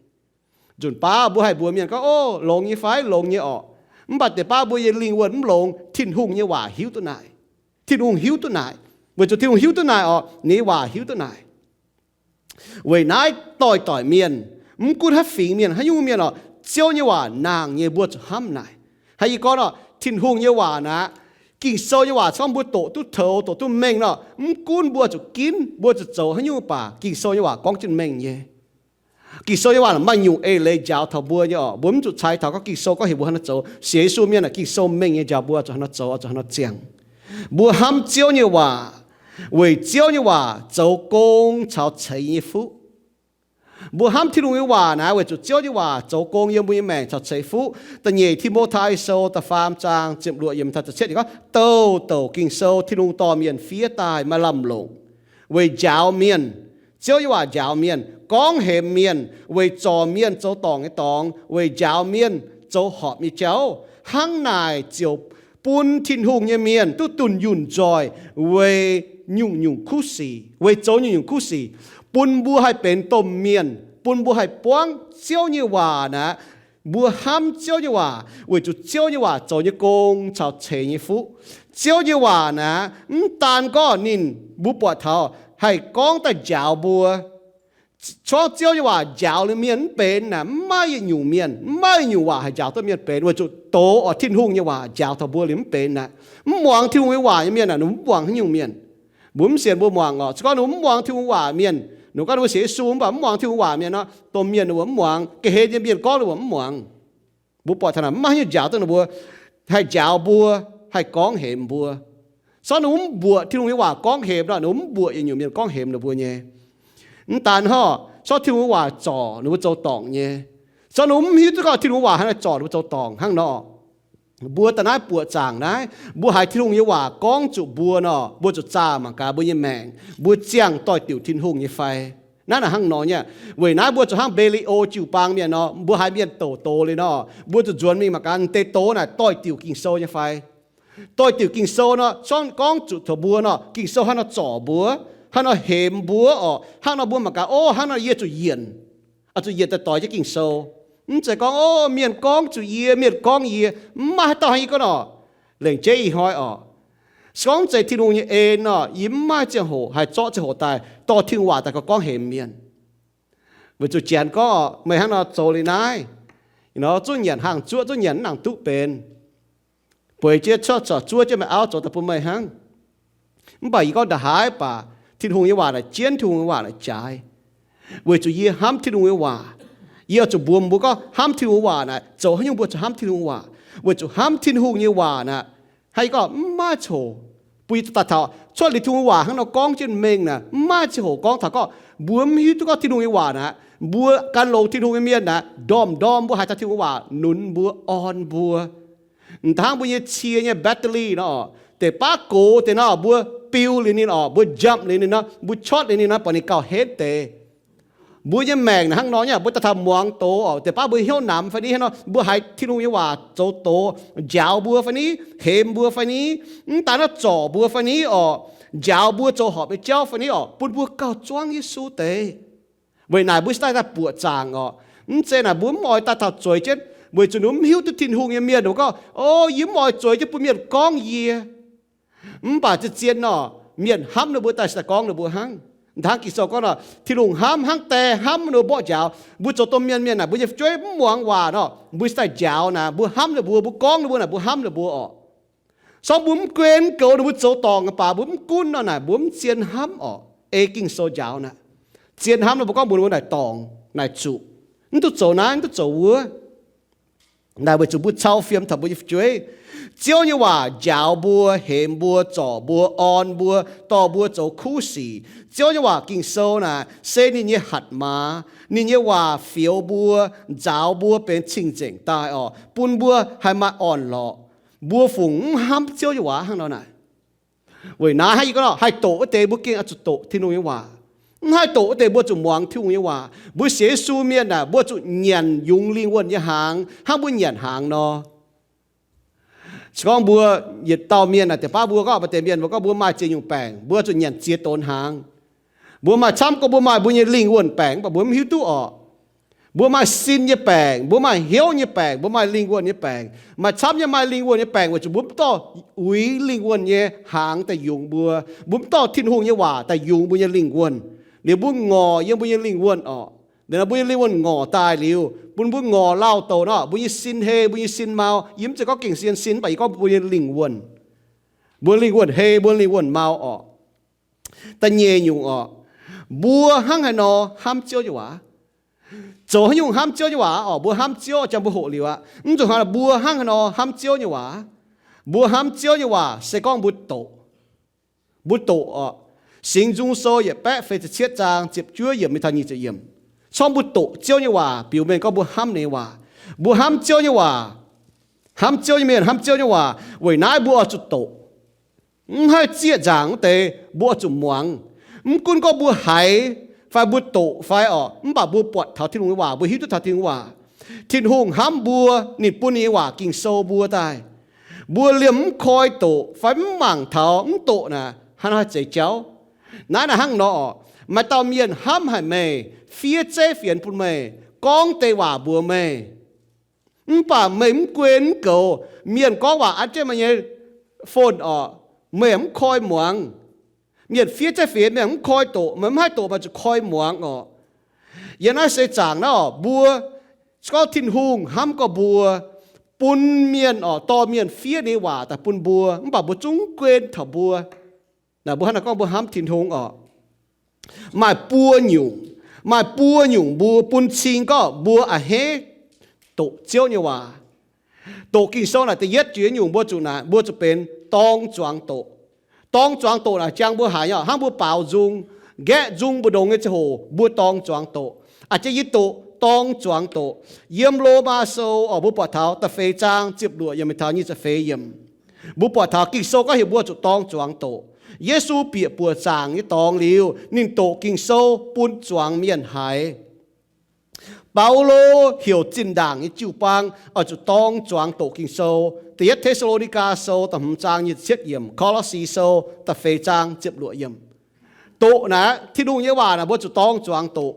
Nzunc baav mbuo haih mbuox mienh gorngv, O, longx nyei fai? Longx nyei orqc. Mv baac deix baav mbuo nyei lingh wuonh mv longx. Tin-Hungh nyei waac hiuv duqv naaic. Tin-Hungh hiuv duqv naaic. Weic zuqc Tin-Hungh hiuv duqv naaic orqc, ninh nyei waac hiuv duqv naaic. Weic naaiv doix-doix mienh, mv gunv haaix fingx mienh, haaix nyungc mienh orqc, Ziouv nyei waac nangh nyei, mbuo zuqc hnamv naaic. Hnangv yie gorngv nor, Tin-Hungh nyei waac naaic, Ging-Sou nyei waac, se gorngv mbuo doqc duqv toux, doqc duqv mengh nor, mv gunv mbuo zuqc ginv, mbuo zuqc zoux haaix nyungc baac Ging-Sou nyei waac gorngv jienv mengh nyei. Ging-Sou nyei waac maaih nyungc eix leiz njaaux taux mbuo nyei orqc. Mbuo mv zuqc cai taux gorngv Ging-Sou gorngv heuc mbuo hnangv naaiv zoux. Sienx Yesu mienh aah, Ging-Sou mengh nyei njaaux mbuo zuqc hnangv nor zoux, zuqc hnangv nor ziangh. Mbuo hnamv Ziouv nyei waac, weic Ziouv nyei waac zoux gong caux ceix nyei fuqv. Mbuo hnamv Tin-Hungh nyei waac naaic, weic zuqc Ziouv nyei waac zoux gong yiem mbuo nyei maengc caux ceix fuqv. Da'nyeic Ti^mo^tai Sou da'faam zaang ziepc luoqc yiemc taux ziepc cietv gorngv, Douh douc Ging-Sou Tin-Hungh dorh mienh fiev daaih maaih lamh longc, weic njaaux mienh. Ziouv nyei waac njaaux mienh, gorngv hemx mienh, weic zorc mienh zoux dorngc nyei dorngx, weic njaaux mienh zoux horpc nyei jauv. Hnangv naaic ziouc bun Tin-Hungh nyei mienh duqv dunh yunh nzoih weic nyungc-nyungc kuv sic, weic zoux nyungc-nyungc kuv sic, bun mbuo haih benx domh mienh, bun mbuo haih buangv Ziouv nyei waac naaic. Mbuo hnamv Ziouv nyei waac weic zuqc Ziouv nyei waac zoux nyei gong caux ceix nyei fuqv. Ziouv nyei waac naaic mv daan gorngv ninh, mbuo buatc taux, haih gorngv daaih njaaux mbuo. Gorngv Ziouv nyei waac njaaux liuz mienh mv benx naaic, mv maaih yietc nyungc mienh, mv maaih yietc nyungc waac haih njaaux duqv mienh benx, weic zuqc doz oix Tin-Hungh nyei waac njaaux taux mbuo liuz mv benx naaic. Mv muangx Tin-Hungh nyei waac nyei mienh naaic, ninh mbuo mv muangx haaix nyungc mienh. Mbuo mv sienx mbuo muangx orqc. Se gorngv ninh mbuo mv muangx Tin-Hungh waac mienh, ninh mbuo gorngv ninh mbuo sienx Yesu mv baac mv muangx Tin-Hungh waac mienh nor, domh mienh ninh mbuo mv muangx. Ga'hlen nyei mienh gorngv ninh mbuo mv muangx. Mbuo buatc taux naaic mv maaih haaix nyungc njaaux duqv ninh mbuo, haih njaaux mbuo, haih gorngv hemx mbuo. Se gorngv ninh mbuo mv mbuoqc Tin-Hungh nyei waac gorngv hemx nor, ninh mbuo mv mbuoqc yietc nyungc mienh gorngv hemx ninh mbuo nyei. Mv daan hnangv, se gorngv Tin-Hungh nyei waac zorc ninh mbuo zoux dorngc nyei. Se gorngv ninh mbuo mv hiuv duqv gorngv Tin-Hungh nyei waac hnangv naaic zorc ninh mbuo zoux dorngc hnangv nor, mbuo daaih naaiv buoqc zaangc naaiv, mbuo haiz Tin-Hungh nyei waac gorngv zuqc mbuo nor, mbuo zuqc zaah mangc gaax mbuo nyei maengc, mbuo ziangh doix-diuc Tin-Hungh nyei fai. Naaiv naaic hnangv nor nyei. Weic naaiv mbuo zuqc hnangv Mbe^li^o jiu-baang mienh nor, mbuo haiz mienh douc doz liuz nor, mbuo zuqc nzuonx mingh mangc gaax deix doz naaic doix-diuc Ging-Sou nyei fai. Doix-diuc Ging-Sou nor, gorngv zuqc taux mbuo nor, Ging-Sou hnangv nor zorc mbuo, hnangv nor hemx mbuo orqc. Hnangv nor mbuo mangc gaax, o, hnangv nor yie zuqc yienc, zuqc yienc daaih doix jienv Ging-Sou. Mv zeiz gorngv, o, mienh gorngv zuqc yie, mienh gorngv yie, mv maaih haaix dauh hnangv yie gorngv orqc. Lengc jeiv ih hnoi orqc, se gorngv mv zeiz Tin-Hungh nyei en nor, yie mv maaih ziangh hoc haih zorqv ziangh hoc daaih dorh Tin-Hungh waac daaih gorngv hemx mienh. Weic zuqc Janx gorngv, meih hnangv nor zoux liuz naaiv, zuqc nyanc hnaangx zuoqv, zuqc nyanc mv nangc duqv benx, bueix jienv cuotv corc zuov jienv meih auv zoux daaih bun meih hnangv. Mv baac yie gorngv nda'haaix baac Tin-Hungh nyei waac naaic jienv, Tin-Hungh nyei waac naaic jaaix. Weic zuqc yie hnamv Tin-Hungh nyei waac, yie oix zuqc mbuox mbuo gorngv hnamv Tin-Hungh waac naaic zoux haaix nyungc mbuo zuqc hnamv Tin-Hungh waac. Weic zuqc hnamv Tin-Hungh nyei waac naaic, hnangv yie gorngv, mv maaih ziangh hoc bun yie daaih taux cuotv liuz Tin-Hungh waac hnangv nor gorngv jienv mengh naaic, mv maaih ziangh hoc gorngv taux gorngv mbuo mv hiuv duqv gorngv Tin-Hungh nyei waac naaic, mbuo gan longx Tin-Hungh nyei mienh naaic, ndorm-ndorm mbuo haaix taux Tin-Hungh waac nunc mbuo, orn mbuo. M'dangv mbuo nyei cie nyei battery nor, deix baav gox deix nor, mbuo biu liuz ninh orqc, mbuo njapc liuz ninh nor, mbuo cortv liuz ninh nor, buatc ninh gauh henv deix. Mbuo nyei maengc naaic hnangv nor nyei, mbuo daaih taux muangx doz orqc, deix baav mbuo hnyouv namx fai ni hnangv nor, mbuo haiz Tin-Hungh nyei waac zoux doz njaaux mbuo fai ni, hemx mbuo fai ni, mv daaih naaiv zorc mbuo fai ni orqc, njaaux mbuo zoux horpc nyei jauv fai ni orqc, bun mbuo gauh zuangv Yesu deix. Weic naaic mbuo cingx daaih daaih buoqc zaangc orqc. Mv zeiz naaic mbuo mv oix daaih taux zueiz jienv, weic zuqc ninh mv hiuv duqv Tin-Hungh nyei mienh gorngv, o, yie mv oix zueiz jienv bun mienh gorngv yie. Mv baac zien-zien nor, mienh hnamv ninh mbuo daaih cingx daaih gorngv ninh mbuo hnangv. Hnangv Ging-Sou gorngv nor, Tin-Hungh hnamv hnangv die hnamv ninh mbuo mborqv njaaux. Mbuo zoux domh mienh, mienh naaic mbuo nyei fu'jueiv mv muangx waac nor, mbuo cingx daaih njaaux naaic, mbuo hnamv ninh mbuo, mbuo gorngv ninh mbuo naaic, mbuo hnamv ninh mbuo orqc. Se gorngv mbuo mv guen goux ninh mbuo zoux dorngc baac mbuo mv gunv nor naaic, mbuo mv zien hnamv orqc. Ei Ging-Sou njaaux naaic, zien hnamv nor mbuo gorngv mbuox ninh mbuo naaic dorngc, naaic zuqc, mv duqv zoux naaiv, mv duqv zoux wuov. Naaic weic zuqc mbuo cau fiem taux mbuo nyei fu'jueiv. Ziouv nyei waac njaaux mbuo, hemx mbuo, zorc mbuo, orn mbuo, dorh mbuo zoux kuv sic. Ziouv nyei waac Ging-Sou naaic se ninh nyei hatc maaz, ninh nyei waac fioux mbuo, nzaaux mbuo benx cing-nzengc daaih orqc, bun mbuo haih maaih orn-lorqc. Mbuo fungc mv hnamv Ziouv nyei waac hnangv nor naaic. Weic naaiv hnangv yie gorngv nor, haih doqc wuov deix mbuo gengh oix zuqc doqc Tin-Hungh nyei waac. Mv haih doqc wuov deix mbuo zuqc muangx Tin-Hungh nyei waac. Mbuo sienx Yesu mienh naaic, mbuo zuqc nyanc yungz lingh wuonh nyei hnaangx hnangv mbuo nyanc hnaangx nor. Se gorngv mbuo yietc dauh mienh naaic, deix baav mbuo gorngv maaih deix mienh mbuo gorngv mbuo maaih ziex nyungc baengc, mbuo zuqc nyanc ziex donx hnaangx. Mbuo maaih camv gorngv mbuo maaih mbuo nyei lingh wuonh baengc, mv baac mbuo mv hiuv duqv orqc. Mbuo maaih sin nyei baengc, mbuo maaih hnyouv nyei baengc, mbuo maaih lingh wuonh nyei baengc. Maaih camv nyei maaih lingh wuonh nyei baengc weic zuqc mbuo mv dorh uix lingh wuonh nyei hnaangx daaih yungz mbuo. Mbuo mv dorh Tin-Hungh nyei waac daaih yungz mbuo nyei lingh wuonh. Liuz mbuo ngorc yiem mbuo nyei lingh wuonh orqc. Liuz nor mbuo nyei lingh wuonh ngorc daaih liuz, bun mbuo ngorc lauh douc nor, mbuo nyei sin hei, mbuo nyei sin mau. Yie mv zeiz gorngv gengh sin, sin, mv baac yie gorngv mbuo nyei lingh wuonh. Mbuo lingh wuonh hei, mbuo lingh wuonh mau orqc. Da'nyeic nyungc orqc, mbuo hnangv haaix nor hnamv Ziouv nyei waac? Zoux haaix nyungc hnamv Ziouv nyei waac orqc? Mbuo hnamv Ziouv, jangx mbuo hoqc liuz aqv. Mv zuqc hnangv, mbuo hnangv haaix nor hnamv Ziouv nyei waac? Mbuo hnamv Ziouv nyei waac se gorngv mbuo doqc. Mbuo doqc orqc. Singx Nzung Sou yietc baeqv feix ziepc cietv zaang ziepc juov yiemc mingh taux nyic ziepc yiemc. Corngv mbuo doqc Ziouv nyei waac biux mengh gorngv mbuo hnamv ninh nyei waac. Mbuo hnamv Ziouv nyei waac. Hnamv Ziouv nyei mienh hnamv Ziouv nyei waac. Weic naaiv mbuo oix zuqc doqc. Mv haih zieqv nzaangc wuov deix mbuo oix zuqc muangx. Mv gunv gorngv mbuo haiz fai mbuo doqc fai orqc, mv baac mbuo buatc taux Tin-Hungh nyei waac, mbuo hiuv duqv taux Tin-Hungh waac. Tin-Hungh hnamv mbuo, ninh bun ninh nyei waac Ging-Sou mbuo daaih. Mbuo liemh mv koi doqc fai mv mangc taux mv doqc naaic, hnangv naaiv haih zeix jauv. Naaiv naaic hnangv nor orqc, maaih dauh mienh hnamv haic meih, fiev zeiv fienx bun meih, gorngv deix waac mbuox meih, mv baac meih mv guen mv goux. Mienh gorngv waac an jienv meih nyei phone orqc, meih mv koi muangx. Mienh fiev zeiv fienx meih mv koi doqc, meih mv haih doqc, meih zuqc koi muangx orqc. Yiem naaiv seix zaangc naaiv orqc, mbuo se gorngv Tin-Hungh hnamv gorx mbuo, bun mienh orqc, dorh mienh fiev ninh nyei waac daaih bun mbuo, mv baac mbuo zungv mv guen taux mbuo. Naaic mbuo hnangv naaic gorngv mbuo hnamv Tin-Hungh orqc. Maaih buo nyungc, maaih buo nyungc mbuo bun cing gorngv mbuo a'hneiv doqc Ziouv nyei waac. Doqc Ging-Sou naaic da'yietv jiex nyungc mbuo zuqc naaic, mbuo zuqc benx dorng zuangx doqc. Dorng zuangx doqc naaic jangx mbuo haiz nyei, hnangv mbuo baaux nzung, nqaeqv nzung mbu'ndongx nyei ziangh hoc mbuo dorng zuangx doqc. A'jang yie doqc, dorng zuangx doqc. Yiem Lomaa Sou orqc, mbuo buatc taux da'feix zaang ziepc luoqc yiemc mingh taux nyic ziepc feix yiemc. Mbuo buatc taux Ging-Sou gorngv heuc mbuo zuqc dorng zuangx doqc. Yesu bieqc buoc zaangc nyei dorngx liuz, ninh doqc Ging-Sou bun zuangx mienh haiz. Baulo heuc zinh ndaangc nyei jiu-baang oix zuqc dorng zuangx doqc Ging-Sou. Da'yietv Te^saa^lo^ni^gaa Sou da'hmz zaang nyic ziepc yiemc, Ko^lo^si Sou da'feix zaang ziepc luoqc yiemc. Doqc naaic, Tin-Hungh nyei waac naaic mbuo zuqc dorng zuangx doqc.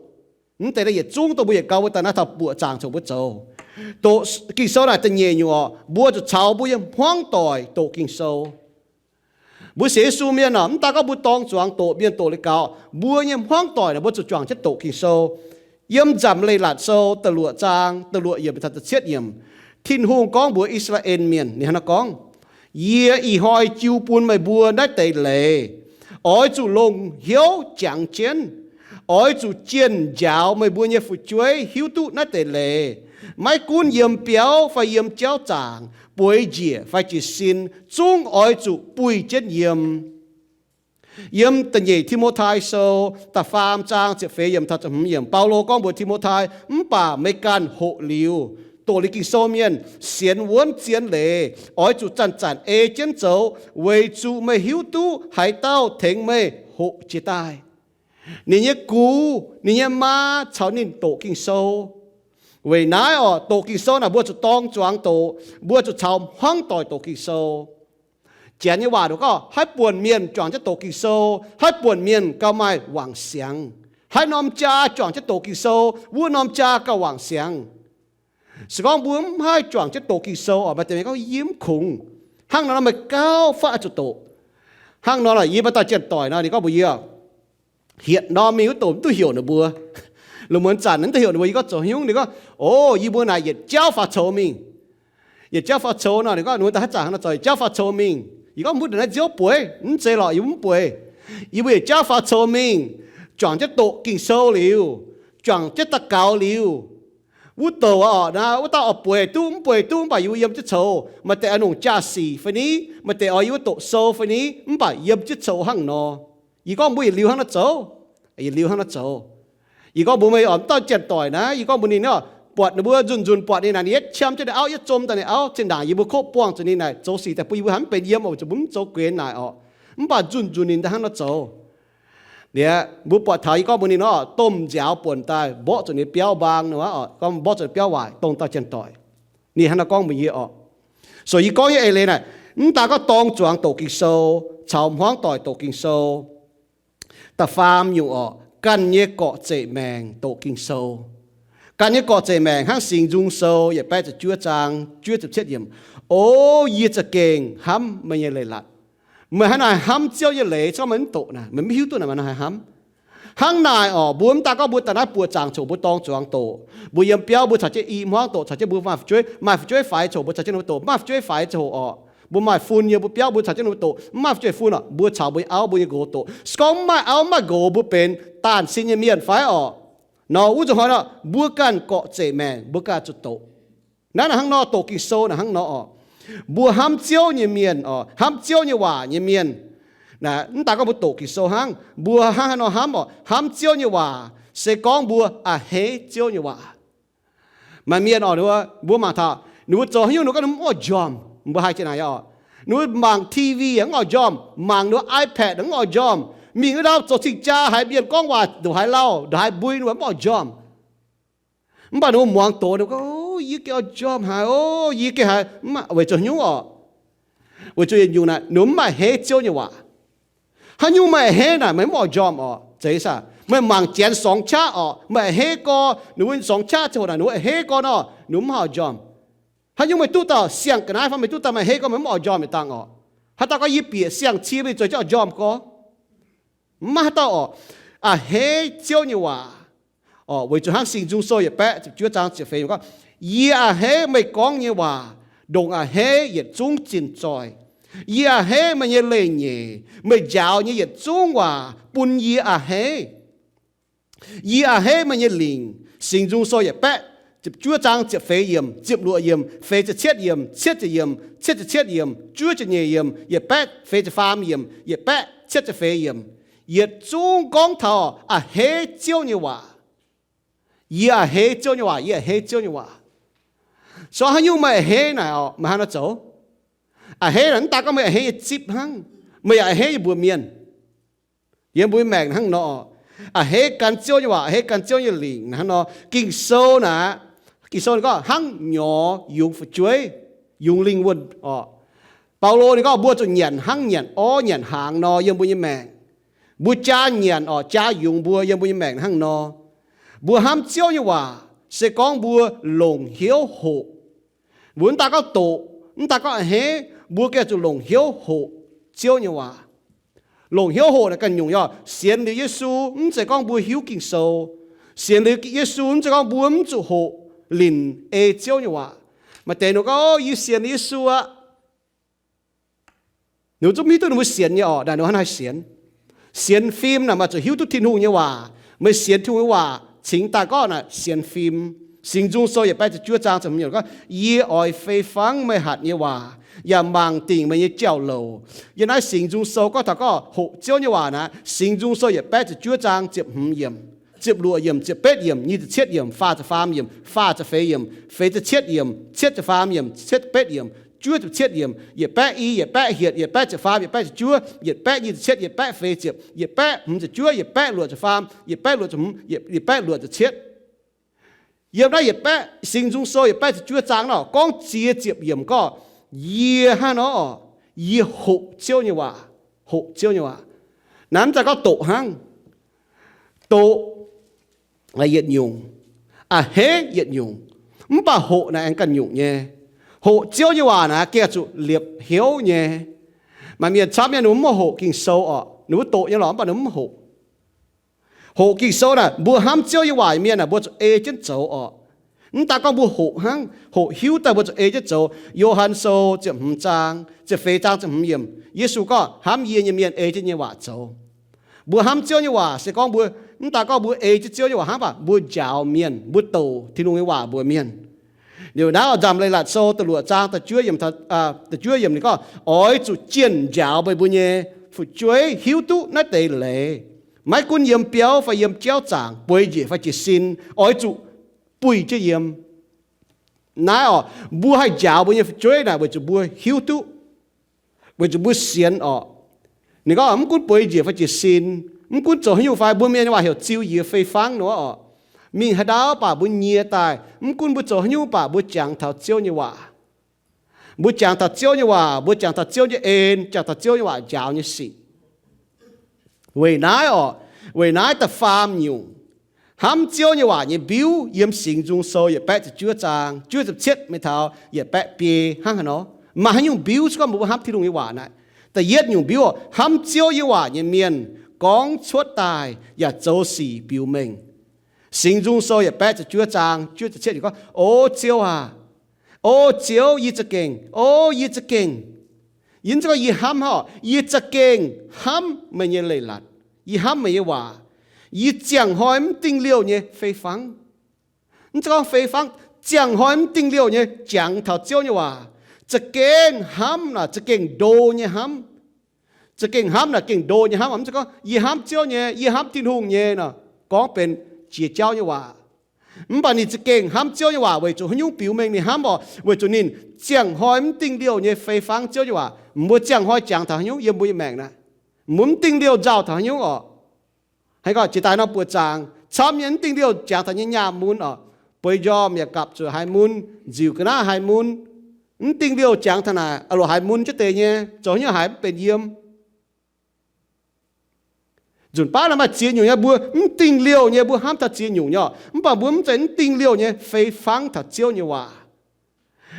Mv deix naaiv yietc zungv dongh mbuo yietc gau mbuo daaih naaiv taux buoqc zaangc coc mbuo zoux. Doqc Ging-Sou naaic da'nyeic nyungc oc, mbuo zuqc caux mbuo nyei hmuangv doic doqc Ging-Sou. Mbuo sienx Yesu mienh oc, mv daaih gorngv mbuo dorng zuangx doqc mienh doqc liuz gaux, mbuo nyei hmuangv doic naaic mbuo zuqc juangc jienv doqc Ging-Sou. Yiem Nzamc Leiz-Latc Sou da'luoqc zaang da'luoqc yiemc taux da'cietv yiemc, Tin-Hungh gorngv mbuox I^saa^laa^en Mienh, ninh hnangv naaiv gorngv, Yie ih hnoi jiu bun meih mbuo naaiv deix leiz. Oix zuqc longc hnyouv jangx jienv. Oix zuqc jienh njaaux meih mbuo nyei fu'jueiv hiuv duqv naaiv deix leiz. Maiv gunv yiem biauv fai yiem jauv zaangc, bueix njiec fai jiez sin, zungv oix zuqc buih jienv yiem. Yiem da'nyeic Ti^mo^tai Sou da'faam zaang ziepc feix yiemc taux ziepc hmz yiemc, Baulo gorngv mbuox Ti^mo^tai, Mv baac meih ganh hoqc liuz, doqc liuz Ging-Sou mienh, sienx wuonv zien leiz, oix zuqc zanc-zanc ei jienv zoux, weic zuqc meih hiuv duqv haaix dauh tengx meih hoqc jiez daaih. Ninh nyei gux, ninh nyei maa caux ninh doqc Ging-Sou. Weic naaiv oc, doqc Ging-Sou naaic mbuo zuqc dorng zuangx doqc, mbuo zuqc caux hmuangv doic doqc Ging-Sou. Janx nyei waac ninh gorngv, Haaix buonc mienh juangc jienv doqc Ging-Sou, haaix buonc mienh gauh maaih wangc siangx. Haaix norm jaa juangc jienv doqc Ging-Sou, wuov norm jaa gauh wangc siangx. Se gorngv mbuo mv haih juangc jienv doqc Ging-Sou oc, maaih deix mienh gorngv, Yie mv kungx. Hnangv nor meih gauh fai oix zuqc doqc. Hnangv nor lorqc, yie maaih dauh janx-doic nor, ninh gorngv mbuox yie, Hietc norm mingh wuov doqc mv duqv heuc ninh mbuo. Lungh muonz zanc mv duqv heuc ninh mbuo, yie gorngv, Zoux haaix nyungc? Ninh gorngv, O, yie mbuo naaic yietc jauv faaux coux mingh. Yietc jauv faaux coux nor, ninh gorngv, Ninh mbuo daaih haaix zanc hnangv nor zoux yietc jauv faaux coux mingh? Yie gorngv, Mv baac naaiv nziouv bueix, mv zeiz lorqc, yie mv bueix. Yie mbuo yietc jauv faaux coux mingh, juangc jienv doqc Ging-Sou liuz, juangc jienv daux gaux liuz, wuov doqc oc, naaiv wuov dauh oix bueix duqv mv bueix duqv, mv baac yie mbuo yiem jienv coux. Maaih deix oix longc jaa-sic fai ni, maaih deix oix yie mbuo doqc sou fai ni, mv baac yiem jienv coux hnangv nor. Yie gorngv mbuo yietc liuz hnangv nor zoux. Yietc liuz hnangv nor zoux. Yie gorngv mbuox meih oc, mv dauh janx-doic naaiv, yie gorngv mbuox ninh oc, buatc ninh mbuo nzunc-nzunc buatc ninh naaic, ninh yietv qiemx jienv ninh auv, yietv zom daaih ninh auv, zinh ndaangc yie mbuo kov buangh zuqc ninh naaic zoux sic daaih bun yie mbuo haiz mv benx yiem oc, weic zuqc mbuo mv zoux guenx naaic oc. Mv baac nzunc-nzunc ninh daaih hnangv nor zoux. Liuz mbuo buatc taux yie gorngv mbuox ninh nor, domh nziaaux buonc daaih mborqv zuqc ninh biauv mbaang nor, gorngv mborqv zuqc ninh biauv waaic, dongh dauh janx-doic. Ninh hnangv nor gorngv mbuox yie oc. So yie gorngv nyei eix leiz naaic, mv daan gorngv dorng zuangx doqc Ging-Sou, caux hmuangv doic doqc Ging-Sou, da'faam nyungc oc, ganh nyei gorqv-zeqc maengc doqc Ging-Sou. Ganh nyei gorqv-zeqc maengc hnangv Singx Nzung Sou yietc baeqv ziepc juov zaang juov ziepc cietv yiemc, O yie za'gengh hnamv meih nyei leiz-latc. Meih hnangv naaic hnamv Ziouv nyei leiz, se gorngv meih mv doqc naaic, meih mv hiuv duqv naaic meih hnangv haaix hnamv. Hnangv naaic oc, mbuo mv daan gorngv mbuo daaih naaiv buoqc zaangc coc mbuo dorng zuangx doqc. Mbuo yiem biauv mbuo caux jienv i hmuangv doqc, caux jienv mbuo maaih fu'jueiv, maaih fu'jueiv faix coc mbuo caux jienv ninh mbuo doqc, mv maaih fu'jueiv faix coc oc, mbuo maaih fun yiem mbuo biauv mbuo caux jienv ninh mbuo doqc, mv maaih fu'jueiv fun oc, mbuo caux mbuo nyei auv mbuo nyei nqox doqc. Se gorngv mv maaih auv mv maaih nqox mbuo benx daanh sin nyei mienh fai oc, nor wuov nzunc hnoi nor mbuo ganh gorqv-zeqc maengc mbuo ganh zuqc doqc. Naaiv naaic hnangv nor, doqc Ging-Sou naaic hnangv nor oc. Mbuo hnamv Ziouv nyei mienh oc, hnamv Ziouv nyei waac nyei mienh, naaic mv daan gorngv mbuo doqc Ging-Sou hnangv, mbuo hnangv haaix nor hnamv oc, hnamv Ziouv nyei waac se gorngv mbuo a'hneiv Ziouv nyei waac. Maaih mienh oc, mbuo mangc taux ninh mbuo zoux haaix nyungc ninh mbuo gorngv ninh mv oix njormh. Mbuo haih jiex naaic oc. Ninh mbuo mangc T V yaac mv oix njormh, mangc ninh mbuo iPad yaac mv oix njormh. Mingh wuov ndau zoux cing-jaa haiz mienh gorngv waac ndongc haaix lauh, ndongc haaix mbui ninh mbuo mv oix njormh. Mv baac ninh mbuo muangx doz, ninh mbuo gorngv, Yie gengh oix njormh haic oc, yie gengh haiz, weic zuqc haaix nyungc oc? Weic zuqc yietc nyungc naaic ninh mbuo mv a'hneiv Ziouv nyei waac. Haaix nyungc meih a'hneiv naaic meih mv oix njormh oc. Zeiz saah? Meih mangc Janx sorngx qaqv oc, meih a'hneiv gorx, ninh mbuo sorngx qaqv ziangh hoc naaic ninh mbuo a'hneiv gorx nor, ninh mbuo mv haih oix njormh. Haaix nyungc meih duqv dauh siang-ga'naaiv fai meih duqv dauh meih a'hneiv gorx meih mv oix njormh yietc dangh oc. Haaix dauh gorngv yie bieqc siang-cie mingh zueiz jienv oix njormh gorx? Mv maaih haaix dauh oc. A'hneiv Ziouv nyei waac. Weic zuqc hnangv Singx Nzung Sou yietc baeqv ziepc juov zaang ziepc feix gorngv, Yie a'hneiv meih gorngv nyei waac, ndongc a'hneiv yietc zungv zinh zoih. Yie a'hneiv meih nyei leiz-nyeic, meih njaaux nyei yietc zungv waac bun yie a'hneiv. Yie a'hneiv meih nyei lingc. Singx Nzung Sou yietc baeqv ziepc juov zaang ziepc feix yiemc, ziepc luoqc yiemc, feix ziepc cietv yiemc, cietv ziepc yiemc, cietv ziepc cietv yiemc, juov ziepc nyeic yiemc, yietc baeqv feix ziepc faam yiemc, yietc baeqv cietv ziepc feix yiemc, yietc zungv gorngv taux a'hneiv Ziouv nyei waac. Yie a'hneiv Ziouv nyei waac, yie a'hneiv Ziouv nyei waac. So haaix nyungc meih a'hneiv naaic oc, meih hnangv naaiv zoux? A'hneiv naaic mv daan gorngv meih a'hneiv nyei zipv hnangv, meih yaac a'hneiv nyei mbuox mienh. Yiem mbuo maengc hnangv nor oc. a'hneiv gan Ziouv nyei waac, a'hneiv gan Ziouv nyei lingc hnangv nor. Ging-Sou naaic, Ging-Sou ninh gorngv hnangv nyorx yungz fu'jueiv, yungz lingh wuonh orqc. Baulo ninh gorngv mbuo zuqc nyanc hnangv nyanc orv nyanc hnaangx nor yiem mbuo nyei maengc. Mbuo jaa nyanc orqc, jaa yungz mbuo yiem mbuo nyei maengc hnangv nor. Mbuo hnamv Ziouv nyei waac se gorngv mbuo longc hnyouv hoqc. Mbuo mv daaih gorngv doqc, mv daaih gorngv a'hneiv, mbuo gengh zuqc longc hnyouv hoqc Ziouv nyei waac. Longc hnyouv hoqc naaic ganh nyungc yaac sienx liuz Yesu, mv zeiz gorngv mbuo hiuv Ging-Sou. Sienx liuz Yesu mv zeiz gorngv mbuo mv zuqc hoqc linc ei Ziouv nyei waac. Maaih deix ninh gorngv, Yie sienx liuz Yesu aqv. Ninh zungv mv hiuv duqv ninh mbuo sienx nyei orqc, naaic ninh hnangv haaix sienx. Sienx fim naaic maaih zuqc hiuv duqv Tin-Hungh nyei waac. Meih sienx Tin-Hungh nyei waac cingx daaih gorngv naaic sienx fim. Singx Nzung Sou yietc baeqv ziepc juov zaang ziepc hmz yiemc gorngv, Yie oix fei fangv meih hatc nyei waac, yaac mangc dingc meih nyei jauv-louc. Yiem naaiv Singx Nzung Sou gorngv taux gorngv hoqc Ziouv nyei waac naaic, Singx Nzung Sou yietc baeqv ziepc juov zaang ziepc hmz yiemc, ziepc luoqc yiemc, ziepc betv yiemc, nyic ziepc cietv yiemc, faah ziepc faam yiemc, faah ziepc feix yiemc, feix ziepc cietv yiemc, cietv ziepc faam yiemc, cietv ziepc betv yiemc, juov ziepc cietv yiemc, yietc baeqv i, yietc baeqv hietc, yietc baeqv ziepc faam, yietc baeqv ziepc juov, yietc baeqv nyic ziepc cietv, yietc baeqv feix ziepc, yietc baeqv hmz ziepc juov, yietc baeqv luoqc ziepc faam, yietc baeqv luoqc ziepc hmz, yietc baeqv luoqc ziepc cietv. Yiem naaiv yietc baeqv Singx Nzung Sou yietc baeqv ziepc juov zaang nor gorngv ziex ziepc yiemc gorngv, yie hnangv nor, yie hoqc Ziouv nyei waac, hoqc Ziouv nyei waac. Naaiv mv zeiz gorngv doqc hnangv. Doqc yietc nyungc, a'hneiv yietc nyungc, mv baac hoqc naaic aengx ganh nyungc nyei. Hoqc Ziouv nyei waac naaic gengh zuqc liepc hnyouv nyei. Maaih mienh camv nyei ninh mbuo mv hoqc Ging-Sou orqc, ninh mbuo doqc nyei lorqc mv baac ninh mv hoqc. Hoqc Ging-Sou naaic, mbuo hnamv Ziouv nyei waac nyei mienh naaic, mbuo zuqc ei jienv zoux orqc. Mv daaih gorngv mbuo hoqc hnangv, hoqc hiuv daaih mbuo zuqc ei jienv zoux. Yo^han Sou ziepc hmz zaang, ziepc feix zaang ziepc hmz yiemc, Yesu gorngv, hnamv yie nyei mienh ei jienv nyei waac zoux. Mbuo hnamv Ziouv nyei waac se gorngv mbuo, mv daaih gorngv mbuo ei jienv Ziouv nyei waac hnangv baac mbuo njaaux mienh, mbuo douc Tin-Hungh nyei waac mbuox mienh. Liuz naaiv oix nzamc Leiz-Latc Sou da'luoqc zaang da'juov yiemc, da'juov yiemc ninh gorngv, oix zuqc jienh njaaux meih mbuo nyei fu'jueiv hiuv duqv naaiv deix leiz. Maiv gunv yiem biauv fai yiem jauv zaangc, bueix njiec fai jiez sin, oix zuqc buih jienv yiem. Naaiv orqc, mbuo haih njaaux mbuo nyei fu'jueiv naaic weic zuqc mbuo hiuv duqv, weic zuqc mbuo sienx orqc. Ninh gorngv mv gunv bueix njiec fai jiez sin, mv gunv zoux haaix nyungc fai, mbuo mienh nyei waac heuc ziu yie fei fangv nor orqc. Mingh haaix ndau baac mbuo nyie daaih, mv gunv mbuo zoux haaix nyungc baac mbuo jangx taux Ziouv nyei waac. Mbuo jangx taux Ziouv nyei waac, mbuo jangx taux Ziouv nyei en, jangx taux Ziouv nyei waac njaaux nyei sic. Weic naaiv orqc, weic naaiv da'faam nyungc, hnamv Ziouv nyei waac nyei mbiuv yiem Singx Nzung Sou yietc baeqv ziepc juov zaang juov ziepc cietv mingh taux yietc baeqv biei hnangv haaix nor. Maaih haaix nyungc mbiuv se gorngv mbuo hnamv Tin-Hungh nyei waac naaic? Da'yietv nyungc mbiuv orqc, hnamv Ziouv nyei waac nyei mienh gorngv cuotv daaih yaac zoux sic biux mengh. Singx Nzung Sou yietc baeqv ziepc juov zaang juov ziepc cietv gorngv, O Ziouv aac, O Ziouv, yie za'gengh, O yie za'gengh, yie mv zeiz gorngv yie hnamv haaix, yie za'gengh hnamv meih nyei leiz-latc. Yie hnamv meih nyei waac. Yie ziangh hnoi mv dingh liouh nyei fei fangv. Mv zeiz gorngv fei fangv, ziangh hnoi mv dingh liouh nyei jangx taux Ziouv nyei waac. Za'gengh hnamv naaic, za'gengh ndo nyei hnamv. Za'gengh hnamv naaic gengh ndo nyei hnamv. Mv zeiz gorngv yie hnamv Ziouv nyei, yie hnamv Tin-Hungh nyei nor, gorngv benx jiex jauv nyei waac. Mv baac ninh za'gengh hnamv Ziouv nyei waac weic zuqc haaix nyungc biux mengh ninh hnamv orqc? Weic zuqc ninh ziangh hnoi mv dingh liouh nyei fei fangv Ziouv nyei waac. Mbuo ziangh hnoi jangx taux haaix nyungc yiem mbuo nyei maengc naaic? Mbuo mv dingh liouh nzauh taux haaix nyungc orqc? Haaix gorngv jiex daaih nor buoqc zaangc, camv nyei mv dingh liouh jangx taux nyei nyaam mun orqc. Bueix njormh yaac gapv zuqc haiz mun, nziuc ga'naaiv haiz mun. Mv dingh liouh jangx taux naaic, loc haiz mun jienv deix nyei, zoux haaix nyungc haiz mv benx yiem. Nzunc baav naaic maaih ziex nyungc nyei, mbuo mv dingh liouh nyei mbuo hnamv taux ziex nyungc nyei orqc. Mv baac mbuo mv zeiz mv dingh liouh nyei fei fangv taux Ziouv nyei waac.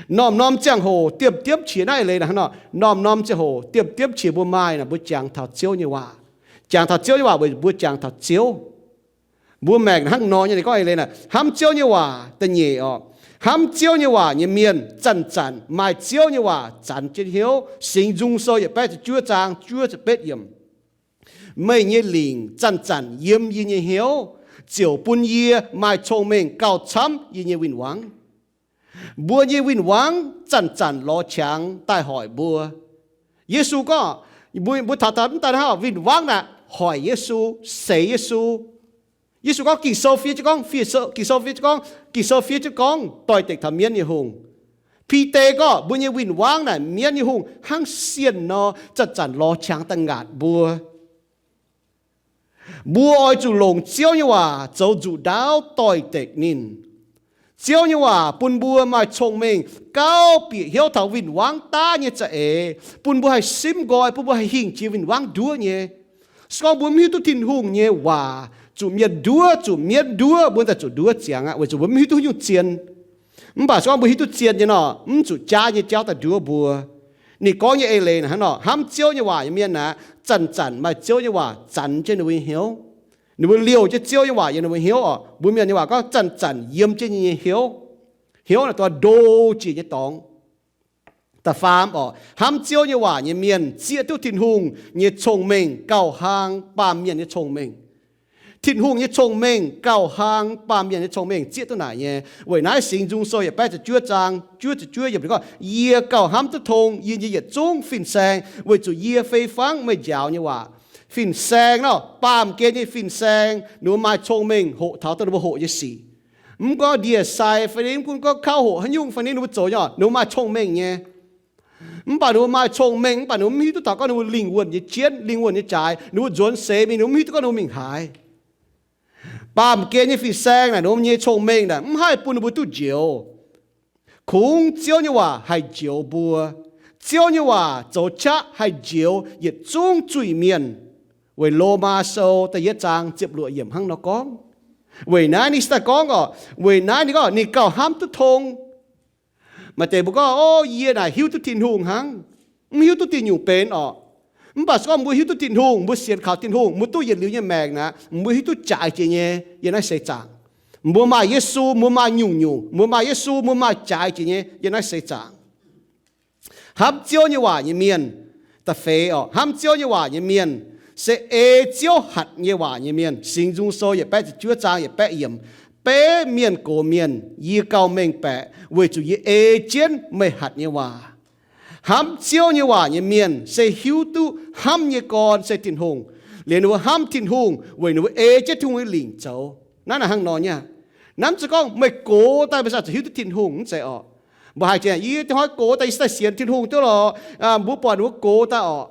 Norm-norm ziangh hoc diemv-diemv qiex naaiv eix leiz naaic hnangv nor, norm-norm ziangh hoc diemv-diemv qiex mbuo maaih naaic mbuo jangx taux Ziouv nyei waac. Jangx taux Ziouv nyei waac weic mbuo jangx taux Ziouv. Mbuo maengc hnangv nor nyei, ninh gorngv eix leiz naaic, hnamv Ziouv nyei waac da'nyeic orqc. Hnamv Ziouv nyei waac nyei mienh zanc-zanc maaih Ziouv nyei waac zanx jienv hnyouv. Singx Nzung Sou yietc baeqv ziepc juov zaang juov ziepc betv yiemc. Meih nyei lingc zanc-zanc yiem yie nyei hnyouv, ziouc bun yie maaih cong-mengh gauh camv yie nyei win-wangv. Mbuo nyei win-wangv zanc-zanc lorz qangx daaih hoic mbuo. Yesu gorngv, mbuo, mbuo taux daaih mv daaih hnangv win-wangv naaic hoic Yesu, seix Yesu. Yesu gorngv Ging-Sou fiev jienv gorngv, fiev Sou, Ging-Sou fiev jienv gorngv, Ging-Sou fiev jienv gorngv doix-dekc taux mienv nyei hungh. Bide gorngv mbuo nyei win-wangv naaic mienv nyei hungh hnangv sienh nor zanc-zanc lorz qangx daaih ngaatc mbuo. Mbuo oix zuqc longc Ziouv nyei waac zoux nzuqc ndaauv doix-dekc ninh. Ziouv nyei waac bun mbuo maaih cong-mengh, gauh bieqc hnyouv taux win-wangv daav nyei za'eix, bun mbuo haih simv nqoi, bun mbuo haih hingh jiex win-wangv nduov nyei. Se gorngv mbuo mv hiuv duqv Tin-Hungh nyei waac, zuqc mienh nduov, zuqc mienv nduov, mbuo daaih zuqc nduov ziangx aqv, weic zuqc mbuo mv hiuv duqv haaix nyungc zien. Mv baac se gorngv mbuo hiuv duqv zien nyei nor, mv zuqc jaav nyei jauv daaih nduov mbuo. Ninh gorngv nyei eix leiz naaic hnangv nor, hnamv Ziouv nyei waac nyei mienh aeqv, zanc-zanc maaih Ziouv nyei waac zanx jienv ninh mbuo nyei hnyouv. Ninh mbuo liouh jienv Ziouv nyei waac yiem ninh mbuo hnyouv oc. Mbuo Mienh nyei waac gorngv zanc-zanc yiem jienv nyei hnyouv. Hnyouv naaic dongh ndongh jiex nyei dorngx. Da'faam oc, hnamv Ziouv nyei waac nyei mienh zieqv duqv Tin-Hungh nyei cong-mengh gauh hlang baamh mienh nyei cong-mengh. Tin-Hungh nyei cong-mengh gauh hlang baamh mienh nyei cong-mengh zieqv duqv naaic nyei. Weic naaiv Singx Nzung Sou yietc baeqv ziepc juov zaang juov ziepc juov yiemc gorngv, Yie gauh hnamv duqv tong yie nyei yietc zungv fin-saeng, weic zuqc yie fei fangv meih njaaux nyei waac. Fin-saeng nor, baamh gen nyei fin-saeng, ninh mbuo maaih cong-mengh hoqc taux dongh ninh mbuo hoqc nyei sic. Mv gunv ndie-sai fai ni, mv gunv gorngv kauv hoqc haaix nyungc fai ni, ninh mbuo zoux nyei, ninh mbuo maaih cong-mengh nyei. Mv baac ninh mbuo maaih cong-mengh, mv baac ninh mbuo mv hiuv duqv taux gorngv ninh mbuo lingh wuonh nyei jienv, lingh wuonh nyei jaaix, ninh mbuo nzuonx seix mingh, ninh mbuo mv hiuv duqv gorngv ninh mbuo mingh haaix. Baamh gen nyei fin-saeng naaic, ninh mbuo nyei cong-mengh naaic mv haih bun ninh mbuo duqv njoux. Kungx Ziouv nyei waac haih njoux mbuo. Ziouv nyei waac zoux qaqv haih njoux yietc zungv zuiz-mienh. Weic Lomaa Sou da'yietv zaang ziepc luoqc yiemc hnangv nor gorngv. Weic naaiv ninh se daaih gorngv oc, weic naaiv ninh gorngv ninh gauh hnamv duqv tong. Maaih deix mbuo gorngv, O, yie naaic hiuv duqv Tin-Hungh hnangv, mv hiuv duqv diuh nyungc benx orqc. Mv baac se gorngv mbuo hiuv duqv Tin-Hungh, mbuo sienx kaux Tin-Hungh, mbuo duqv yietc liuz nyei maengc naaic, mbuo hiuv duqv jaaix jiex nyei yiem naaiv seix zaangc. Mbuo maaih Yesu, mbuo maaih nyungc-nyungc, mbuo maaih Yesu, mbuo maaih jaaix jiex nyei yiem naaiv seix zaangc. Hnamv Ziouv nyei waac nyei mienh, da'feix oc, hnamv Ziouv nyei waac nyei mienh se ei Ziouv hatc nyei waac nyei mienh. Singx Nzung Sou yietc baeqv ziepc juov zaang yietc baeqv yiemc, Beiv mienh gox mienh, yie gauh mengh baeqc, weic zuqc yie ei jienv meih hatc nyei waac. Hnamv Ziouv nyei waac nyei mienh se hiuv duqv hnamv nyei gorn se Tin-Hungh, liuz ninh mbuo hnamv Tin-Hungh weic ninh mbuo ei jienv Tin-Hungh nyei lingc zoux. Naaiv naaic hnangv nor nyei. Namv zeiz gorngv meih gox daaih meih se zuqc hiuv duqv Tin-Hungh mv zeiz orqc. Mbuo haiz jiex, Yie hnoi gox daaih, yie se daaih sienx Tin-Hungh duqv lorqc. Mbuo buatc ninh mbuo gox daaih orqc.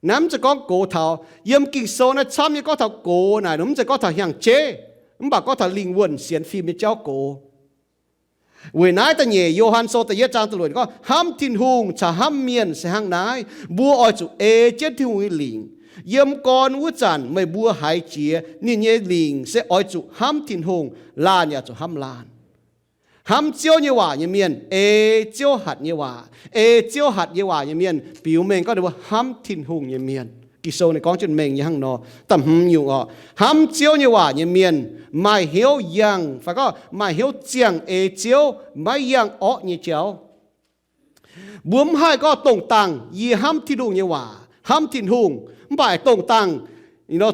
Namv zeiz gorngv gox taux yiem Ging-Sou naaiv camv nyei gorngv taux gox naaic, mv zeiz gorngv taux hnyangx-jeiv, mv baac gorngv taux lingh wuonh sienx fim nyei jauv gox. Weic naaiv da'nyeic Yo^han Sou da'yietv zaang da'luoqc gorngv, Hnamv Tin-Hungh caux hnamv mienh se hnangv naaiv. Mbuo oix zuqc ei jienv Tin-Hungh nyei lingc. Yiem gorn wuov zanc meih mbuo haiz jiex ninh nyei lingc se oix zuqc hnamv Tin-Hungh, laanh yaac zuqc hnamv laanh. Hnamv Ziouv nyei waac nyei mienh ei Ziouv hatc nyei waac. Ei Ziouv hatc nyei waac nyei mienh biux mengh gorngv ninh mbuo hnamv Tin-Hungh nyei mienh. Ging-Sou ninh gorngv jienv mengh nyei hnangv nor. Da'hmz nyungc orqc, hnamv Ziouv nyei waac nyei mienh maaih hnyouv yangh, fai gorngv maaih hnyouv ziangh ei Ziouv, maiv yangh orqv nyei jauv. Mbuo mv haih gorngv dongh dangh yie hnamv Tin-Hungh nyei waac, hnamv Tin-Hungh, mv baac dongh dangh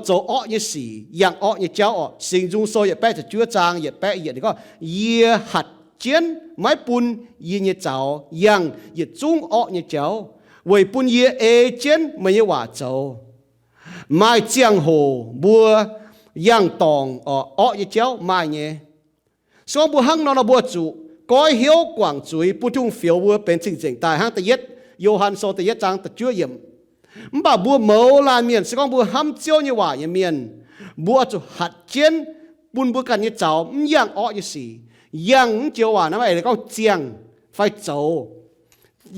zoux orqv nyei sic, yangh orqv nyei jauv orqc. Singx Nzung Sou yietc baeqv ziepc juov zaang yietc baeqv yietc gorngv, Yie hatc jienv maiv bun yie nyei zaux yangh yietc zungv orqv nyei jauv, weic bun yie ei jienv meih nyei waac zoux. Maaih ziangh hoc mbuo yangh dorngc orqv nyei jauv maaih nyei. Se gorngv mbuo hnangv nor nor, mbuo zuqc goiv hnyouv guangc zuiz bun Tin-Hungh fioux mbuo benx cing-nzengc daaih hnangv da'yietv Yo^han Sou da'yietv zaang da'juov yiemc. Mv baac mbuo mouz laanh mienh, se gorngv mbuo hnamv Ziouv nyei waac nyei mienh, mbuo oix zuqc hatc jienv bun mbuo ganh nyei zaux mv yangh orqv nyei sic. Yangh mv joux waac naaiv maaih eix leiz gorngv ziangh fai zoux.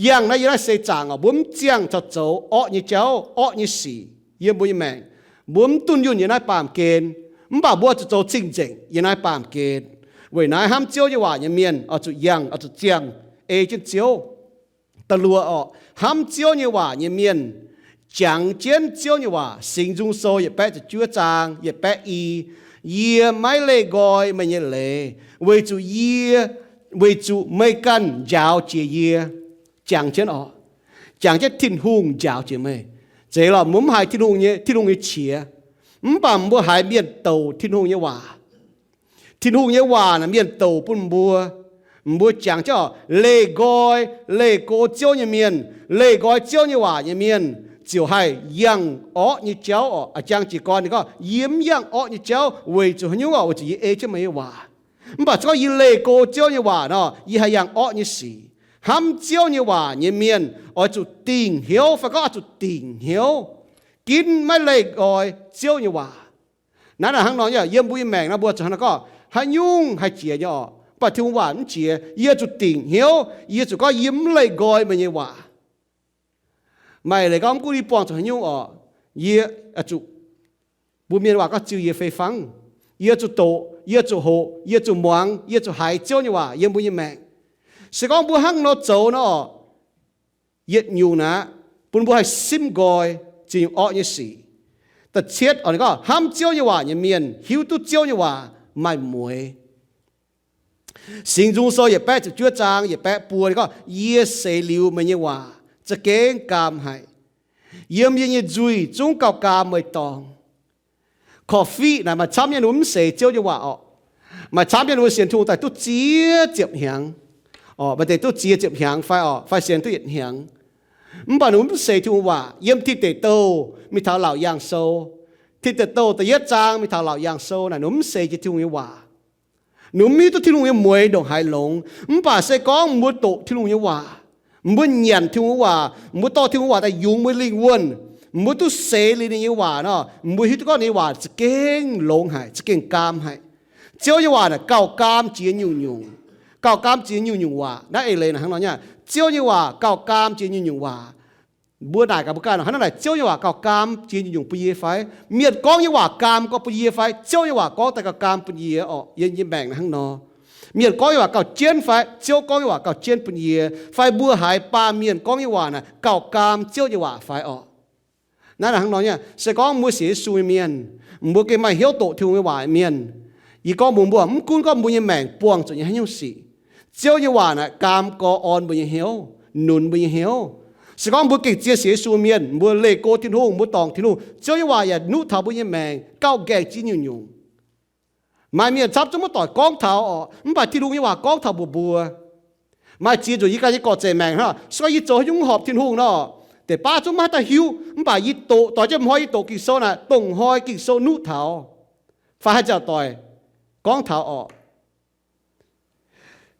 Yangh naaiv yiem naaiv seix zaangc orqc, mbuo mv ziangh caux zoux orqv nyei jauv, orqv nyei sic yiem mbuo nyei maengc. Mbuo mv dunh yunh yiem naaiv baamh gen, mv baac mbuo zuqc zoux cing-nzengc yiem naaiv baamh gen. Weic naaiv hnamv Ziouv nyei waac nyei mienh oix zuqc yangh, oix zuqc ziangh ei jienv Ziouv. Da'luoqc orqc, hnamv Ziouv nyei waac nyei mienh jangx jienv Ziouv nyei waac. Singx Nzung Sou yietc baeqv ziepc juov zaang yietc baeqv i, Yie maiv leih nqoi meih nyei leiz, weic zuqc yie, weic zuqc meih ganh njaaux jiex yie. Jangx jienv orqc, jangx jienv Tin-Hungh njaaux jiex meih. Zeiz lorqc, mbuo mv haiz Tin-Hungh nyei, Tin-Hungh nyei qiex, mv baac mbuo haiz mienh douc Tin-Hungh nyei waac. Tin-Hungh nyei waac naaic mienh douc bun mbuo. Mbuo jangx jienv orqc, leih nqoi, leih go Ziouv nyei mienh, leih nqoi Ziouv nyei waac nyei mienh ziouc haih yangh orqv nyei jauv orqc. A'jang jiez gorn ninh gorngv, Yie mv yangh orqv nyei jauv weic zuqc haaix nyungc orqc? Weic zuqc yie ei jienv meih nyei waac. Mv baac se gorngv yie leih go Ziouv nyei waac nor, yie haih yangh orqv nyei sic. Hnamv Ziouv nyei waac nyei mienh oix zuqc dingc hnyouv, fai gorngv oix zuqc dingc hnyouv, ginv maiv leih nqoi Ziouv nyei waac. Naaiv naaic hnangv nor, yiem mbuo nyei maengc naaiv mbuo zuqc hnangv naaiv gorngv, haaix nyungc haih jiex nyei orqc, mv baac Tin-Hungh waac mv jiex. Yie zuqc dingc hnyouv, yie zuqc gorngv yie mv leih nqoi meih nyei waac. Maaih leiz gorngv mv gunv yie buangh zuqc haaix nyungc orqc, yie zuqc, mbuo mienh waac gorngv ziux yie fei fangv. Yie zuqc doqc, yie zuqc hoqc, yie zuqc muangx, yie zuqc haiz Ziouv nyei waac yiem mbuo nyei maengc. Se gorngv mbuo hnangv nor zoux nor orqc, yietc nyungc naaic bun mbuo haih simv nqoi ziex nyungc orqv nyei sic. Da'cietv orqc, ninh gorngv hnamv Ziouv nyei waac nyei mienh hiuv duqv Ziouv nyei waac maaih mueix. Singx Nzung Sou yietc baeqv ziepc juov zaang yietc baeqv buo ninh gorngv, yie seix liuz meih nyei waac za'gengh gaam haic. Yiem yie nyei nzuih zungv gauh gaam meih dorngx. Korv-fiqv naaic maaih camv nyei ninh mbuo mv seix Ziouv nyei waac orqc. Maaih camv nyei ninh mbuo sienx Tin-Hungh daaih duqv ziex ziepc hnyangx, orqc, maaih deix duqv ziex ziepc hnyangx fai orqc, fai sienx duqv yietc hnyangx. Mv baac ninh mbuo mv seix Tin-Hungh waac. Yiem Tin Deic Douh mingh taux Laauc Yaangh Sou, Tin Deic Douh da'yietv zaang mingh taux Laauc Yaangh Sou naaic ninh mbuo mv seix jiex Tin-Hungh nyei waac. Ninh mbuo mv hiuv duqv Tin-Hungh nyei mueix ndongc haaix longx. Mv baac se gorngv mbuo doqc Tin-Hungh nyei waac, mbuo nyanc Tin-Hungh nyei waac, mbuo dorh Tin-Hungh waac daaih yungz mbuo lingh wuonh, mbuo duqv seix liuz ninh nyei waac nor, mbuo hiuv duqv gorngv ninh nyei waac za'gengh longx haic, za'gengh gaam haic. Ziouv nyei waac naaic gauh gaam jiex nyungc-nyungc, gauh gaam jiex nyungc-nyungc waac. Naaiv eix leiz naaic hnangv nor nyei, Ziouv nyei waac gauh gaam jiex nyungc-nyungc waac. Mbuo naaic gaax mbuo ganh, hnangv naaic Ziouv nyei waac gauh gaam jiex nyungc-nyungc bun yie fai? Mienh gorngv nyei waac gaam gorngv bun yie fai? Ziouv nyei waac gorngv daaih gauh gaam bun yie orqc. Yie nyei maengc naaic hnangv nor. Mienh gorngv nyei waac gauh jienv fai? Ziouv gorngv nyei waac gauh jienv bun yie fai? Mbuo haiz baamh mienh gorngv nyei waac naaic gauh gaam Ziouv nyei waac fai orqc? Naaiv naaic hnangv nor nyei, se gorngv mbuo sienx Yesu nyei mienh, mbuo gengh maaih hnyouv doqc Tin-Hungh nyei waac mienh, yie gorngv mbuox mbuo, mv gunv gorngv mbuo nyei maengc buangh zuqc nyei haaix nyungc sic, Ziouv nyei waac naaic gaam gorx orn mbuo nyei hnyouv, nunz mbuo nyei hnyouv. Se gorngv mbuo gengh zien sienx Yesu mienh, mbuo leih go Tin-Hungh, mbuo dorngc Tin-Hungh, Ziouv nyei waac yaac nuqv taux mbuo nyei maengc gauh nqaengc jiex nyungc-nyungc. Maaih mienh camv zungv maiv doic gorngv taux orqc, mv baac Tin-Hungh nyei waac gorngv taux mbuox mbuo. Maaih ziex nzunc yie ganh nyei gorqv-zeic maengc hnangv, se gorngv yie zoux haaix nyungc mv horpc Tin-Hungh nor, deix baav zungv maiv haih daaih hiuv, mv baac yie doqc, doix jienv m'hnoi yie doqc Ging-Sou naaic, dongh m'hnoi Ging-Sou nuqv taux, fai haih nziaauc doic gorngv taux orqc.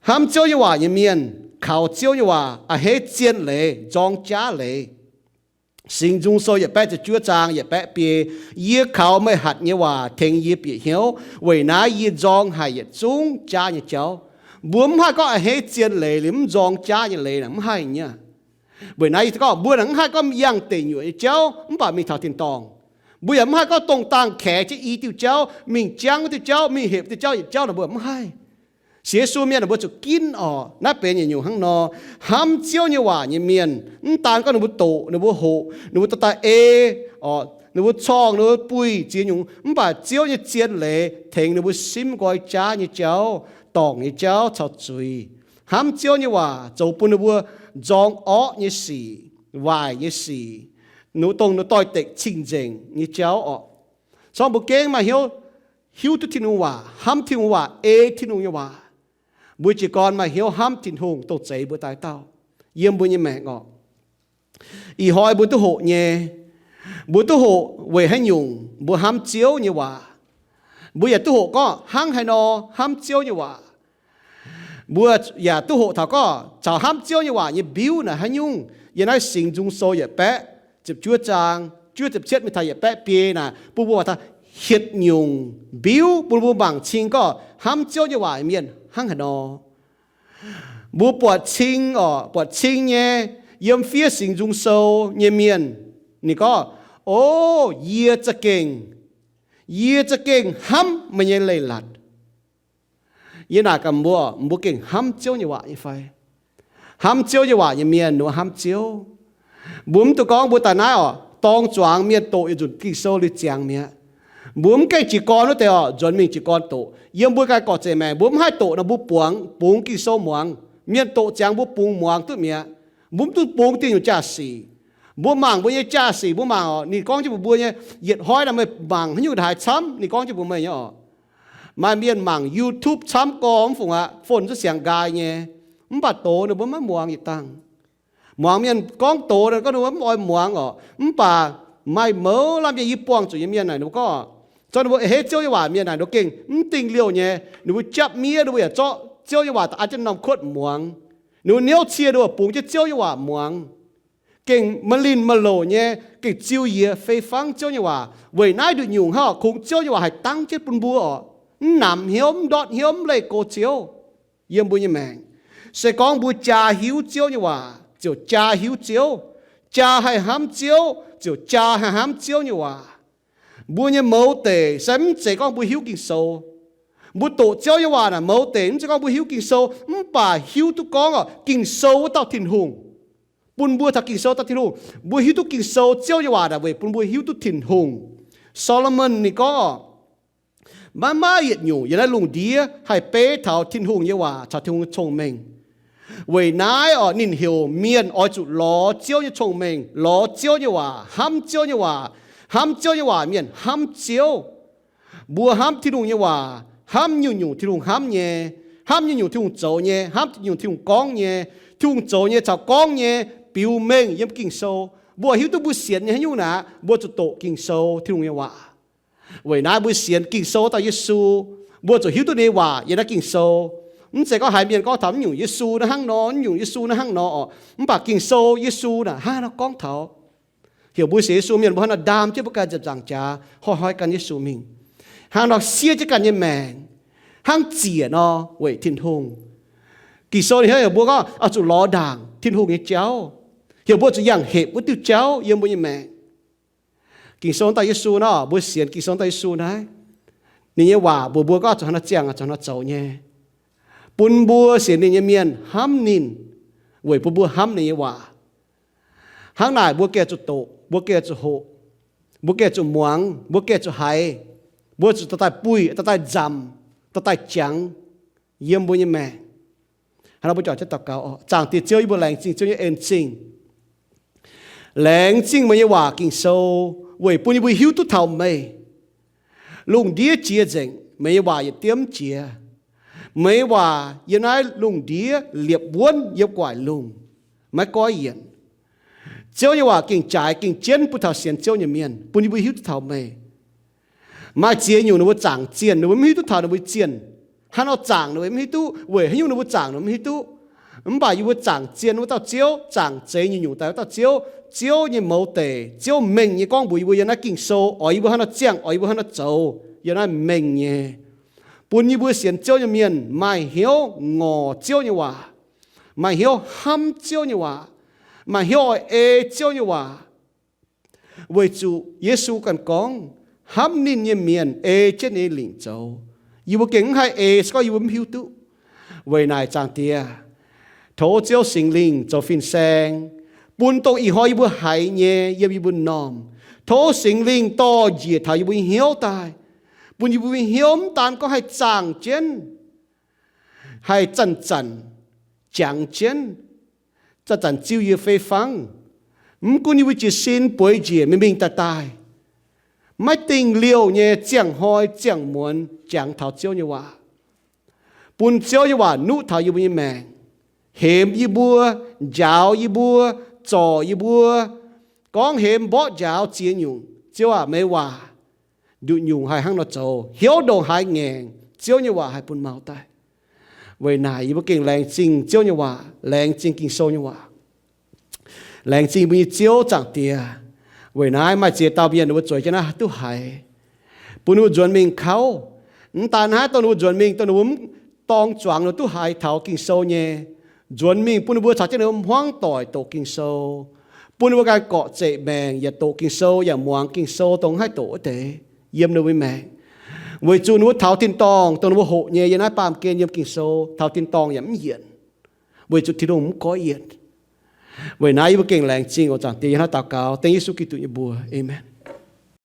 Hnamv Ziouv nyei waac nyei mienh kaux Ziouv nyei waac a'hneiv zien leiz, nzorng jaav leiz. Singx Nzung Sou yietc baeqv ziepc juov zaang yietc baeqv biei, Yie kaux meih hatc nyei waac tengx yie bieqc hnyouv, weic naaiv yie nzorng haic yietc zungv jaav nyei jauv. Mbuo mv haih gorngv a'hneiv zien leiz liuz mv nzorng jaav nyei leiz naaic mv haih nyei. Weic naaiv yie gorngv mbuo naaic mv haih gorngv yangh deic nyuoqc nyei jauv mv baac mingh taux tin-dorngh. Mbuo yaac mv haih gorngv dongh dangh kaex jienv i diuh jauv, mingh jangv wuov diuh jauv, mingh hepc diuh jauv, yietc jauv naaic mbuo mv haih. Sienx Yesu mienh naaic mbuo zuqc ginv orqc. Naaiv benx yietc nyungc hnangv nor. Hnamv Ziouv nyei waac nyei mienh, mv daan gorngv ninh mbuo doqc, ninh mbuo hoqc, ninh mbuo dorh daaih ei, orqc, ninh mbuo corngh, ninh mbuo buih ziex nyungc, mv baac Ziouv nyei zien leiz tengx ninh mbuo simv nqoi jaav nyei jauv, dorngc nyei jauv caux zuiz. Hnamv Ziouv nyei waac zoux bun ninh mbuo nzorng orqv nyei sic, waaic nyei sic, ninh mbuo dongh ninh doix-dekc cing-nzengc nyei jauv orqc. Corc mbuo gengh maaih hnyouv hiuv duqv Tin-Hungh waac, hnamv Tin-Hungh waac, ei Tin-Hungh nyei waac, mbuo jiez gorn maaih hnyouv hnamv Tin-Hungh dongh zeix mbuo daaih dauh yiem mbuo nyei maengc orqc. Ih hnoi mbuo duqv hoqc nyei, mbuo duqv hoqc weic haaix nyungc mbuo hnamv Ziouv nyei waac. Mbuo yaac duqv hoqc gorngv hnangv haaix nor hnamv Ziouv nyei waac. Mbuo yaac duqv hoqc taux gorngv caux hnamv Ziouv nyei waac nyei mbiuv naaic haaix nyungc. Yiem naaiv Singx Nzung Sou yietc baeqv ziepc juov zaang juov ziepc cietv mingh taux yietc baeqv biei naaic bun mbuo maaih taux hietc nyungc mbiuv bun mbuo mangc cing gorngv hnamv Ziouv nyei waac mienh hnangv haaix nor. Mbuo buatc cing orqc, buatc cing nyei, yiem fiev Singx Nzung Sou nyei mienh, ninh gorngv, O, yie za'gengh, yie za'gengh hnamv meih nyei leiz-latc. Yie naaic gaax mbuo, mbuo gengh hnamv Ziouv nyei waac nyei fai? Hnamv Ziouv nyei waac nyei mienh ninh mbuo hnamv Ziouv. Mbuo mv dungx gorngv mbuo daaih naaiv orqc, dorng zuangx mienh doqc yietc nzunc Ging-Sou liuz ziangx mi'aqv. Mbuo mv gaengh jiez gorn wuov deix orqc, nzuonx mingh jiez gorn doqc. Yiem mbuo ganh gorqv-zeic maengc mbuo mv haih doqc nor mbuo buangx, bungx Ging-Sou muangx. Mienh doqc ziangx mbuo bungx muangx duqv mi'aqv. Mbuo mv dungx bungx diuh nyungc jaa-sic. Mbuo mangc mbuo nyei jaa-sic, mbuo mangc orqc, ninh gorngv jienv mbuox mbuo nyei, yietc hnoi naaic meih mangc haaix nyungc haaix camv, ninh gorngv jienv mbuox meih nyei orqc. Maaih mienh mangc YouTube camv gorx mv fungc aqv, phone zuqc siangx nqaai nyei. Mv baac doz ninh mbuo maiv muangx yietc dangh. Muangx mienh gorngv doz naaic gorngv ninh mbuo mv oix muangx orqc. Mv baac maaih mouz lamh yie buangh zuqc nyei mienh naaic ninh mbuo gorngv, zorqv ninh mbuo a'hneiv Ziouv nyei waac mienh naaic ninh mbuo gengh mv dingh liouh nyei. Ninh mbuo japv miev ninh mbuo yaac zorqv Ziouv nyei waac daaih an jienv norm kuotv muangx. Ninh mbuo niouv cie ninh mbuo bungx jienv Ziouv nyei waac muangx. gengh ma'linh ma'louc nyei, gengh ziu yie fei fangv Ziouv nyei waac. Weic naaiv nduqc nyungc hnangv oc, kungx Ziouv nyei waac haih dangv jienv bun mbuo oc, mv namx hnyouv, mv ndortv hnyouv, mv leih go Ziouv. Yiem mbuo nyei maengc, se gorngv mbuo jaa hiuv Ziouv nyei waac, ziouc jaa hiuv Ziouv. Jaa haih hnamv Ziouv, ziouc jaa haih hnamv Ziouv nyei waac. Mbuo nyei mouz deic se mv zeiz gorngv mbuo hiuv Ging-Sou. Mbuo doqc Ziouv nyei waac naaic mouz deic mv zeiz gorngv mbuo hiuv Ging-Sou, mv baac hiuv duqv gorngv oc, Ging-Sou wuov dauh Tin-Hungh, bun mbuo taux Ging-Sou dauh Tin-Hungh. Mbuo hiuv duqv Ging-Sou Ziouv nyei waac naaic weic bun mbuo hiuv duqv Tin-Hungh. Solomon ninh gorngv oc, maiv maaih yietc nyungc yiem naaiv lungh ndiev haih beiv taux Tin-Hungh nyei waac caux Tin-Hungh nyei cong-mengh. Weic naaiv oc, ninh heuc mienh oix zuqc lorz Ziouv nyei cong-mengh, lorz Ziouv nyei waac, hnamv Ziouv nyei waac. Hnamv Ziouv nyei waac, mienh hnamv Ziouv. Mbuo hnamv Tin-Hungh nyei waac, hnamv nyungc-nyungc Tin-Hungh hnamv nyei, hnamv nyungc-nyungc Tin-Hungh zoux nyei, hnamv nyungc Tin-Hungh gorngv nyei, Tin-Hungh zoux nyei caux gorngv nyei, biux mengh yiem Ging-Sou. Mbuo hiuv duqv mbuo sienx nyei haaix nyungc naaic, mbuo zuqc doqc Ging-Sou, Tin-Hungh nyei waac. Weic naaiv mbuo sienx Ging-Sou dauh Yesu, mbuo zuqc hiuv duqv ninh nyei waac yiem naaiv Ging-Sou. Mv zeiz gorngv haiz mienh gorngv taux mv nyungc Yesu naaiv hnangv nor, mv nyungc Yesu naaiv hnangv nor oc, mv baac Ging-Sou Yesu naaic hnangv nor gorngv taux. Heuc mbuo sienx Yesu mienh mbuo hnangv nor ndaam jienv mbuo ganh nziepc nzaangc jaax, hnoi-hnoi gan Yesu mingh, hnangv nor siev jienv ganh nyei maengc, hnangv ziec nor weic Tin-Hungh. Ging-Sou ninh heuc mbuo gorngv oix zuqc lorz ndaangc Tin-Hungh nyei jauv, heuc mbuo zuqc yangh hepc wuov diuh jauv yiem mbuo nyei maengc. Ging-Sou dauh Yesu nor, mbuo sienx Ging-Sou dauh Yesu naaiv, ninh nyei waac mbuox mbuo gorngv zuqc hnangv nor ziangh, zuqc hnangv nor zoux nyei, bun mbuo sienx ninh nyei mienh hnamv ninh, weic bun mbuo hnamv ninh nyei waac. Hnangv naaic mbuo gengh zuqc doqc, mbuo gengh zuqc hoqc, mbuo gengh zuqc muangx, mbuo gengh zuqc haiz, mbuo zuqc dorh daaih buih, dorh daaih nzamc, dorh daaih jangx yiem mbuo nyei maengc. Hnangv nor mbuo juangc jienv daux gaux oc. Zaangc Diex Ziouv, yie mbuo laengz zingh Ziouv nyei en zingh, laengz zingh meih nyei waac Ging-Sou weic bun yie mbuo hiuv duqv taux meih. Lungh ndiev jiex nzengc, meih nyei waac yietc diemv jiex. Meih nyei waac yiem naaiv lungh ndiev liepc wuonv yiem gu'nguaaic lungh, maiv goiv yienc. Ziouv nyei waac gengh jaaix gengh jienv bun taux sienx Ziouv nyei mienh, bun yie mbuo hiuv duqv taux meih. Maaih ziex nyungc ninh mbuo zaangc zienh, ninh mbuo mv hiuv duqv taux ninh mbuo zienh. Hnangv nor zaangc ninh mbuo mv hiuv duqv, weic haaix nyungc ninh mbuo zaangc ninh mbuo mv hiuv duqv. Mv baac yie mbuo zaangc zienh wuov dauh Ziouv, zaangc zeix nyungc-nyungc daaih wuov dauh Ziouv, Ziouv nyei mouz deic, Ziouv mengh nyei gorngv mbuox yie mbuo yiem naaiv Ging-Sou, oix yie mbuo hnangv nor ziangh, oix yie mbuo hnangv nor zoux, yiem naaiv mengh nyei, bun yie mbuo sienx Ziouv nyei mienh maaih hnyouv ngorc Ziouv nyei waac, maaih hnyouv hnamv Ziouv nyei waac, maaih hnyouv oix ei Ziouv nyei waac. Weic zuqc Yesu ganh gorngv, hnamv ninh nyei mienh ei jienv ninh nyei lingc zoux. Yie mbuo gengh mv haih ei, se gorngv yie mbuo mv hiuv duqv. Weic naaic, Zaangc Diex, tov Ziouv Singx Lingh zoux fin-saeng, bun dongh ih hnoi yie mbuo haiz nyei yiem yie mbuo m'normh. Tov Singx Lingh dorh njiec taux yie mbuo nyei hnyouv daaih, bun yie mbuo nyei hnyouv mv daan gorngv haih zaangc jienv, haih zanc-zanc jangx jienv, zanc-zanc ziu yie fei fangv. Mv gunv yie mbuo jiez sin bueix njiec mingh mingh daaih daaih, maiv dingh liouh nyei ziangh hnoi ziangh muonz jangx taux Ziouv nyei waac, bun Ziouv nyei waac nuqv taux yie mbuo nyei maengc, hemx yie mbuo, njaaux yie mbuo, zorc yie mbuo, gorngv hemx mborqv njaaux ziex nyungc. Ziouv aac, meih waac nduqc nyungc haih hnangv nor zoux, hnyouv ndongc haaix ngaengc, Ziouv nyei waac haih bun mau daaih. Weic naaic yie mbuo gengh laengz zingh Ziouv nyei waac, laengz zingh Ging-Sou nyei waac. Laengz zingh mbuo nyei Ziouv Zaangc Diex. Weic naaiv maaih ziex dauh mienh ninh mbuo zueiz jienv naaiv duqv haiz, bun ninh mbuo nzuonx mingh kauv. Mv daan naaiv, dongh ninh mbuo nzuonx mingh, dongh ninh mbuo mv dorng zuangx ninh mbuo duqv haiz taux Ging-Sou nyei, nzuonx mingh bun ninh mbuo caux jienv ninh mbuo hmuangv doic doqc Ging-Sou, bun ninh mbuo ganh gorqv-zeqc maengc yaac doqc Ging-Sou yaac muangx Ging-Sou dongh haih doqc wuov deix yiem ninh mbuo maengc. Weic zuqc ninh mbuo taux tin-dorngh dongh ninh mbuo hoqc nyei yiem naaiv baamh gen yiem Ging-Sou, taux tin-dorngh yaac mv yienc, weic zuqc Tin-Hungh mv goiv yienc. Weic naaiv yie mbuo gengh laengz zingh oc Zaangc Diex, yie hnangv daux gaux dengv Yesu Giduc nyei mbuox, aamen.